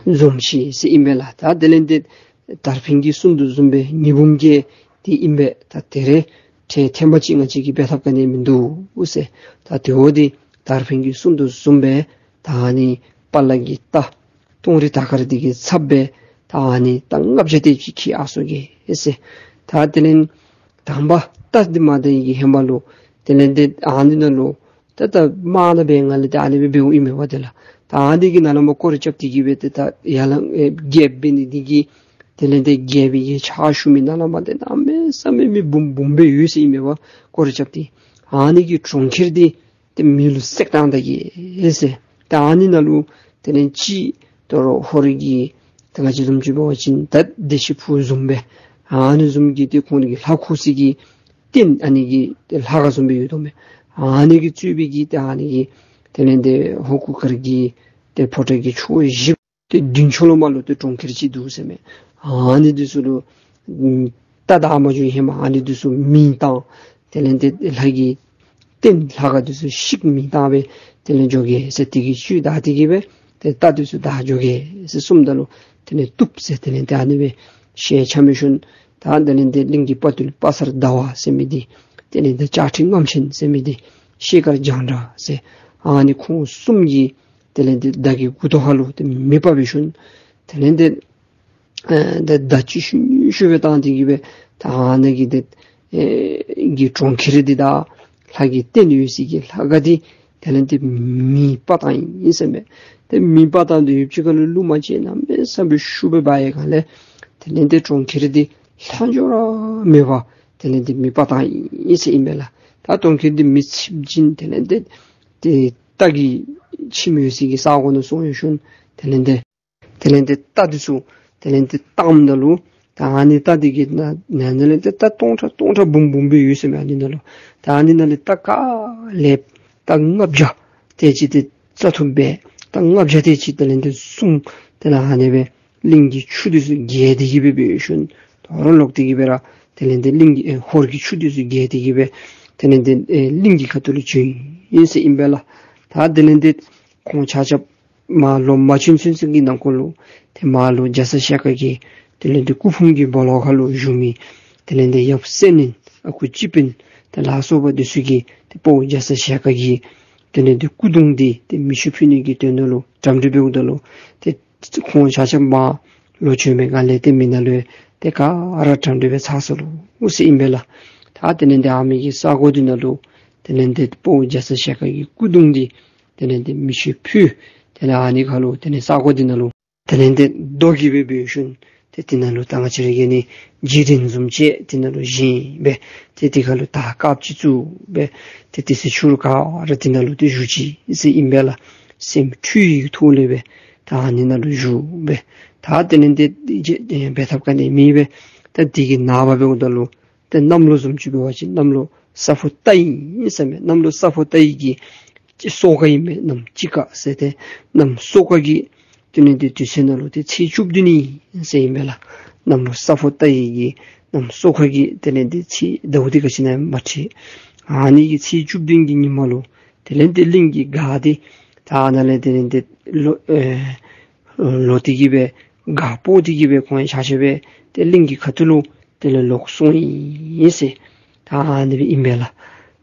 འཛོམས་ཅི་ཟེར་ཨིན་པས་ལགས། ད་དེ་ལས་ཏེ་དར་འཕེན་གྱིས་གསུངས་དོ་བཟུམ་སྦེ་ཉི་འབུམ་བརྒྱད་དེ་ཨིན་པས། ད་དེ་རེ་ཁྲལ་ཐེངས་མ་གཅིག་ང་བཅས་ཀྱིས་འབད་ཐབས་ག་ནི་མིན་འདུག་ཟེར། ད་དེ་འོ་དེ་དར་འཕེན་གྱིས་གསུངས་དོ་བཟུམ་སྦེ་ད་ཨ་ནི་པ་ལ་གི་རྟ་སྟོང་རི་དར་དཀར་འདི་གི་ཚབ་སྦེ་ད་ཨ་ནི་རྟ་ལྔ་བརྒྱ་དེ་ཅིག་འཁྱིད་ཡར་སོ་གེ་ཟེར། ད་དེ་ལས་དང་པ་རྟ་འདི་མ་བདའ་བའི་གི་ཧེ་མ་ལུ་དེ་ལས་ཏེ་ཨ་ནི་ནང་ལུ་ད་ད་དམག་ནང་འབད་ང་ལས་ཏེ་ཨ་ནི་སྦེ་འབདཝ་ཨིན་མས་པ། དེ་ལས་ད་ཨ་ནི་གི་ནང་ལས་མར་སྐོར་ར་རྐྱབ་སྟེ་གི་སྦེ་ཏེ་ད་ཡར་ལངས་ཨེ་རྒྱལཔོ་འབད་ནི་འདི་གིས་དེ་ལས་ཏེ་རྒྱལ་པོའི་གི་ཕྱག་ཞུ་མི་ནང་ལས་མར་ཏེ་གནམ་མེད་ས་མེད་མི་འབུམ་འབུམ་སྦེ་ཡོད་ཟེར་ཨིན་མས་པ། སྐོར་ར་རྐྱབ་སྟེ་ཨ་ནི་གི་གྲོང་ཁྱེར་འདི་ཏེ་མེ་ལུ་བསྲེགས་བཏང་ད་གེ་ཟེར། ད་ཨ་ནི་ནང་ལུ་དེ་ལས་ཅིག་དོ་རུང་ཧོར་གྱི་ད་ག་ཅི་བཟུམ་ཅིག་འབད་བ་ཅིན་ད་བདེ་ཆེན་ཕུག་བཟུམ་སྦེ་ཨ་ནི་བཟུམ་གྱི་ཏེ་ཁོང་གི་ལྷ་འཁོར་ས་གི་རྟེན་ཨ་ནི་གི་ཏེ་ལྷ་ཁང་བཟུམ་སྦེ་ཡོད་དོ་མས། ཨ་ནི་གིས་གཙོས་པའི་གི་ཏེ་ཨ་ནི་གི་དེ་ལས་ཏེ་ཧོར་གུར་དཀར་གྱི་ཏེ་ཕོ་བྲང་གི་ཕྱོགས་བཞི་ཏེ་མདུན་ཕྱོགས་ལུ་མར་ལུ་ཏེ་གྲོང་ཁྱེར་ཅིག་འདུག་ཟེར་མས། ཨ་ནི་འདི་ཚུ་ལུ་ཨམ་རྟ་བདའ་མ་འགྱོ་ཧེ་མ་ཨ་ནི་འདི་ཚུ་མེ་བཏང་། དེ་ལས་ཏེ་ལྷ་གི་རྟེན་ལྷ་ཁང་འདི་ཚུ་ཤིག་མེ་བཏང་སྦེ་དེ་ལས་འགྱོ་གེ་ཟེར། དེ་གི་ཤུལ་བདའ་སྟེ་གི་སྦེ་ཏེ་རྟ་འདི་ཚུ་བདའ་འགྱོ་གེ་ཟེར་གསུངམ་ད་ལུ་དེ་ལས་བཏུབ་ཟེར་དེ་ལས་ཏེ་ཨ་ནི་སྦེ་ཞལ་འཆམ་མི་ཤུལ་ད་དེ་ལས་ཏེ་གླིང་གི་དཔའ་བརྟུལ་དཔའ་གསར་ཟླ་བ་ཟེར་མི་འདི་དེ་ལས་ཏེ་ལྕགས་ཁྲི་རྔམ་ཆེན་ཟེར་མི་འདི་ཤེལ་དཀར་རྒྱང་གྲགས་ཟེར་ཨ་ནི་ཁོང་གསུམ་གྱིས་དེ་ལས་ཏེ་མདའ་གི་མགུ་ཏོ་ཁར་ལུ་ཏེ་མེ་སྤར་བའི་ཤུལ་དེ་ལས་ཏེ་ཨེ་ཏེ་མདའ་ཆུ་ཤུན་ཤུན་སྦེ་བཏང་སྟེ་གི་སྦེ་ད་ཨ་ནི་གི་ཏེ་ཨེ་གི་གྲོང་ཁྱེར་འདི་དང་ལྷ་གི་རྟེན་ཡོད་ས་གི་ལྷ་ཁང་འདི་དེ་ལས་ཏེ་མེ་སྤར་བཏང་ཡི་ཟེར་མས། ཏེ་མེ་སྤར་བཏང་སྟེ་ཡུདཔ་ཅིག་ཁར་ལུ་རླུང་མ་བཅད་གནམ་མེད་ས་མེད་ཤུགས་སྦེ་འབར་བའི་སྒང་ལས་དེ་ལས་ཏེ་གྲོང་ཁྱེར་འདི་ལྷག་འཕྲོ་ར་མེད་པར་དེ་ལས་ཏེ་མེ་སྤར་བཏང་ཡི་ཟེར་ཨིན་མས་ལགས། ད་གྲོང་ཁྱེར་འདི་མེ་ཚིག་བྱིན་དེ་ལས་ཏེ་ཏེ་རྟ་གི་ཁྱིམ་ཡོད་ས་གི་ས་གོ་ནང་སོང་བའི་ཤུལ་དེ་ལས་ཏེ་དེ་ལས་ཏེ་རྟ་འདི་ཚུ་དེ་ལས་ཏེ་བཏངམ་ད་ལུ་ད་ཨ་ནི་རྟ་འདི་གི་ནང་ནང་ལས་ཏེ་རྟ་སྟོང་ཕྲག་སྟོང་ཕྲག་འབུམ་འབུམ་སྦེ་ཡོད་ཟེར་མས། ཨ་ནི་ནང་ལུ་ད་ཨ་ནི་ནང་ལས་རྟ་ག་ལེགསཔ་རྟ་ལྔ་བརྒྱ་དེ་ཅིག་ཏེ་བཙག་འཐུ་འབད་རྟ་ལྔ་བརྒྱ་དེ་ཅིག་དེ་ལས་ཏེ་བཟུང་དེ་ལས་ཨ་ནི་སྦེ་གླིང་གི་ཆུ་འདི་ཚུ་བརྒལ་ཏེ་གི་སྦེ་འབད་བའི་ཤུལ་དོ་རུང་ལོག་སྟེ་གི་སྦེ་ར་དེ་ལས་ཏེ་གླིང་གི་ཨེ་ཧོར་གྱི་ཆུ་འདི་ཚུ་བརྒལ་ཏེ་གི་སྦེ་དེ་ལས་ཏེ་ཨེ་གླིང་གི་ཁ་ཐུག་ལུ་བྱོན་ཡི་ཟེར་ཨིན་པས་ལགས། ད་དེ་ལས་ཏེ་ཁོང་ཆ་ཁྱབ་མར་ལོག་མ་བྱོན་ཚུན་ཚོད་ཀྱི་ནང་འཁོད་ལུ་ཏེ་མར་ལུ་རྒྱ་ཚ་ཞལ་དཀར་གྱི་དེ་ལས་ཏེ་སྐུ་ཕུང་གི་སྦོ་ལོགས་ཁར་ལུ་བཞུགས་མི་དེ་ལས་ཏེ་ཡབ་སེང་བློན་ཨ་ཁུ་སྤྱི་དཔོན་དེ་ལ་སོགས་པ་འདི་ཚུ་གིས་ཏེ་དཔའ་བོ་རྒྱ་ཚ་ཞལ་དཀར་གྱི་དེ་ལས་ཏེ་སྐུ་གདུང་འདི་ཏེ་མེ་ཆུ་ཕུལ་ནི་གི་དོན་དག་ལུ་གྲ་སྒྲིག་འབདཝ་ད་ལུ་ཏེ་ཁོང་ཆ་ཁྱབ་མར་ལོག་བྱོན་པའི་སྒང་ལས་ཏེ་མེ་ནང་ལུ་ཏེ་ག་ར་གྲ་སྒྲིག་འབད་ཚར་སོ་ལོ་ཟེར་ཨིན་པས་ལགས། ད་དེ་ལས་ཏེ་ཨ་མི་གི་ས་གོ་འདི་ནང་ལུ་ དེ་ལས་ཏེ་དཔའ་བོ་རྒྱ་ཚ་ཞལ་དཀར་གྱི་སྐུ་གདུང་འདི་དེ་ལས་ཏེ་མེ་ཆུ་ཕུལ། དེ་ལས་ཨ་ནི་ཁར་ལུ་དེ་ལས་ས་གོ་འདི་ནང་ལུ་དེ་ལས་ཏེ་རྡོ་གིས་སྦེ་སྦེ་ཞིནམ་ཏེ་འདི་ནང་ལུ་ད་ང་བཅས་ར་གི་ཨ་ནི་འཇིག་རྟེན་བཟུམ་ཅིག་འདི་ནང་ལུ་བཞེངས་སྦེ་ཏེ་འདི་ཁར་ལུ་ད་དཀརཔོ་ཅིག་བཙུགས་སྦེ་ཏེ་དེ་ཚེ་ཕྱི་རུ་ག་ར་འདི་ནང་ལུ་ཏེ་བཞུགས་ཅི་ཟེར་ཨིན་པས་ལགས། སེམས་འཁྲུལ་ཡི་ཐོག་ལས་སྦེ་ད་ཨ་ནི་ནང་ལུ་བཞུགས་སྦེ་ད་དེ་ལས་ཏེ་འབད་ཐབས་ག་ནི་མེད་པས། ད་འདི་གི་ནངས་པ་འབདཝ་ད་ལུ་ཏེ་གནམ་ལོ་བཟུམ་ཅིག་འབད་བ་ཅིན་གནམ་ལོ་ས་ཕོ་རྟ་ཡི་ཟེར་མས། གནམ་ལོ་ས་ཕོ་རྟ་ཡི་གི་སོ་ཀ་ཨིན་མས། གནམ་དཔྱིད་ཀ་ཟེར་ཏེ་གནམ་སོ་ཀ་གི་དེ་ལས་ཏེ་དུས་ཚོད་ནང་ལུ་ཏེ་ཚེས་བཅུ་བདུན་ཨིན་ཟེར་ཨིན་པས་ལགས། གནམ་ལོ་ས་ཕོ་རྟ་ཡི་གི་གནམ་སོ་ཀ་གི་དེ་ལས་ཏེ་ཚེས་ཟླཝ་འདི་ག་ཅི་ཨིན་ན་མ་ཁྲིད། ཨ་ནི་གི་ཚེས་བཅུ་བདུན་གྱི་ཉིནམ་ལུ་དེ་ལས་ཏེ་གླིང་གི་སྒར་འདི་ད་ནཱ་ལས་དེ་ལས་ཏེ་ལོག་ཨེ་ལོག་སྟེ་གི་སྦེ་སྒར་སྤོ་སྟེ་གི་སྦེ་ཁོང་ཡང་ཆ་ཁྱབ་སྦེ་ཏེ་གླིང་གི་ཁ་ཐུག་ལུ་དེ་ལས་ལོག་སོང་ཡི་ཟེར་ད་ཨ་ནི་སྦེ་ཨིན་པས་ལགས།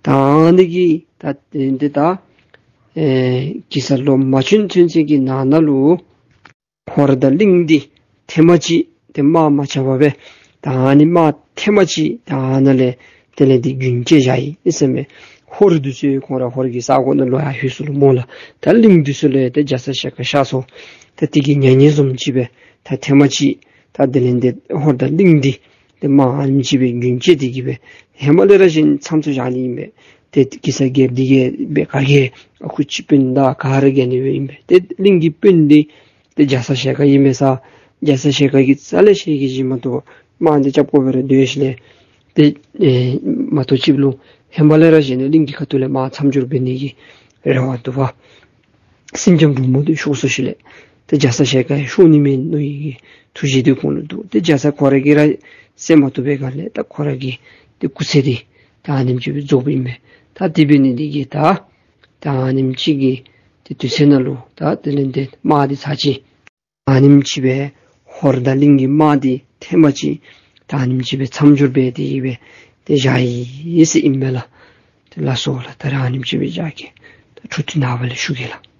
ད་ཨ་ནི་གི་ད་དེ་ལས་ཏེ་ད་ཨེ་གེ་སར་ལོག་མ་བྱོན་ཚུན་ཚོད་ཀྱི་ནང་ན་ལུ་ཧོར་དང་གླིང་འདི་ཐེངས་མ་གཅིག་ཏེ་དམག་མ་རྐྱབ་པར་སྦེ་ད་ཨ་ནི་དམག་ཐེངས་མ་གཅིག་ད་ནཱ་ལས་དེ་ལས་ཏེ་རྒྱུན་བཅད་བཞག་ཡི་ཟེར་མས། ཧོར་འདི་ཚུ་ཁོང་ར་ཧོར་གྱི་ས་གོ་ནང་ལོག་ཡར་ལྷོད་སོ་ལོ་སྨོ་ལགས། ད་གླིང་འདི་ཚུ་ལུ་ཡང་ཏེ་རྒྱ་ཚ་ཞལ་དཀར་གཤགས་སོ། ད་དེ་གི་ཉེ་ཉེ་བཟུམ་ཅིག་སྦེ་ད་ཐེངས་མ་གཅིག་ད་དེ་ལས་ཏེ་ཧོར་དང་གླིང་འདི་ཏེ་དམག་ཨ་ནེམ་ཅིག་སྦེ་རྒྱུན་བཅད་དེ་གི་སྦེ་ཧེ་མ་ལས་ར་བཞིན་མཚམས་ཚུ་བཞག་ནི་ཨིན་པས། ཏེ་གེ་སར་རྒྱལཔོ་འདི་གིས་སྦེ་ག་གིས་ཨ་ཁུ་ཅིག་དཔོན་དང་ག་ར་རྒྱལ་ནི་སྦེ་ཨིན་པས། ཏེ་གླིང་གི་དཔོན་འདི་ཏེ་རྒྱ་ཚ་ཞལ་དཀར་ཨིན་མས་ས། རྒྱ་ཚ་ཞལ་དཀར་གྱིས་རྩ་ལས་ཤེས་ཀྱི་ཅིག་མ་གཏོགས་དམག་འདི་རྐྱབ་དགོ་པའི་རེ་འདོད་ཞིནམ་ལས་ཏེ་ཨེ་མ་གཏོགས་ཅིག་ལུ་ཧེ་མ་ལས་ར་བཞིན་གླིང་གི་ཁ་ཐུག་ལས་དམག་མཚམས་སྦྱོར་འབད་ནི་གི་རེ་བ་འདུག་པ། སེང་ལྕམ་འབྲུག་མོ་འདི་ཤོར་སོ་ཞིནམ་ལས་ཏེ་རྒྱ་ཚ་ཞལ་དཀར་ཡང་ཤོར་ནི་མེད་མནོ་ཡི་གི་ཐུགས་བཞེད་འདི་ཁོང་ལུ་འདུག། ཏེ་རྒྱ་ཚ་ཁོ་ར་གིས་ར་བསད་མ་བཏུབ་པའི་སྒང་ལས་ད་ཁོ་ར་གི་ཏེ་སྐུ་ཚེ་འདི་ད་ཨ་ནེམ་ཅིག་སྦེ་རྫོགསཔ་ཨིན་མས། ད་དེ་འབད་ནི་འདི་གིས་ད་ད་ཨ་ནེམ་ཅིག་གི་ཏེ་དུས་ཚོད་ནང་ལུ་ད་དེ་ལས་ཏེ་དམག་འདི་ཚར་ཅིག་ཨ་ནེམ་ཅིག་སྦེ་ཧོར་དང་གླིང་གི་དམག་འདི་ཐེངས་མ་གཅིག་ད་ཨ་ནེམ་ཅིག་སྦེ་མཚམས་སྦྱོར་འབད་དེ་གི་སྦེ་ཏེ་བཞག་ཡི་ཟེར་ཨིན་མས་ལགས། ཏེ་ལགས་སོ་ལགས། ད་རེས་ཨ་ནེམ་ཅིག་སྦེ་བཞག་གེ། ད་འཕྲོ་མཐུད་ནངས་པ་ལས་ཞུ་གེ་ལགས།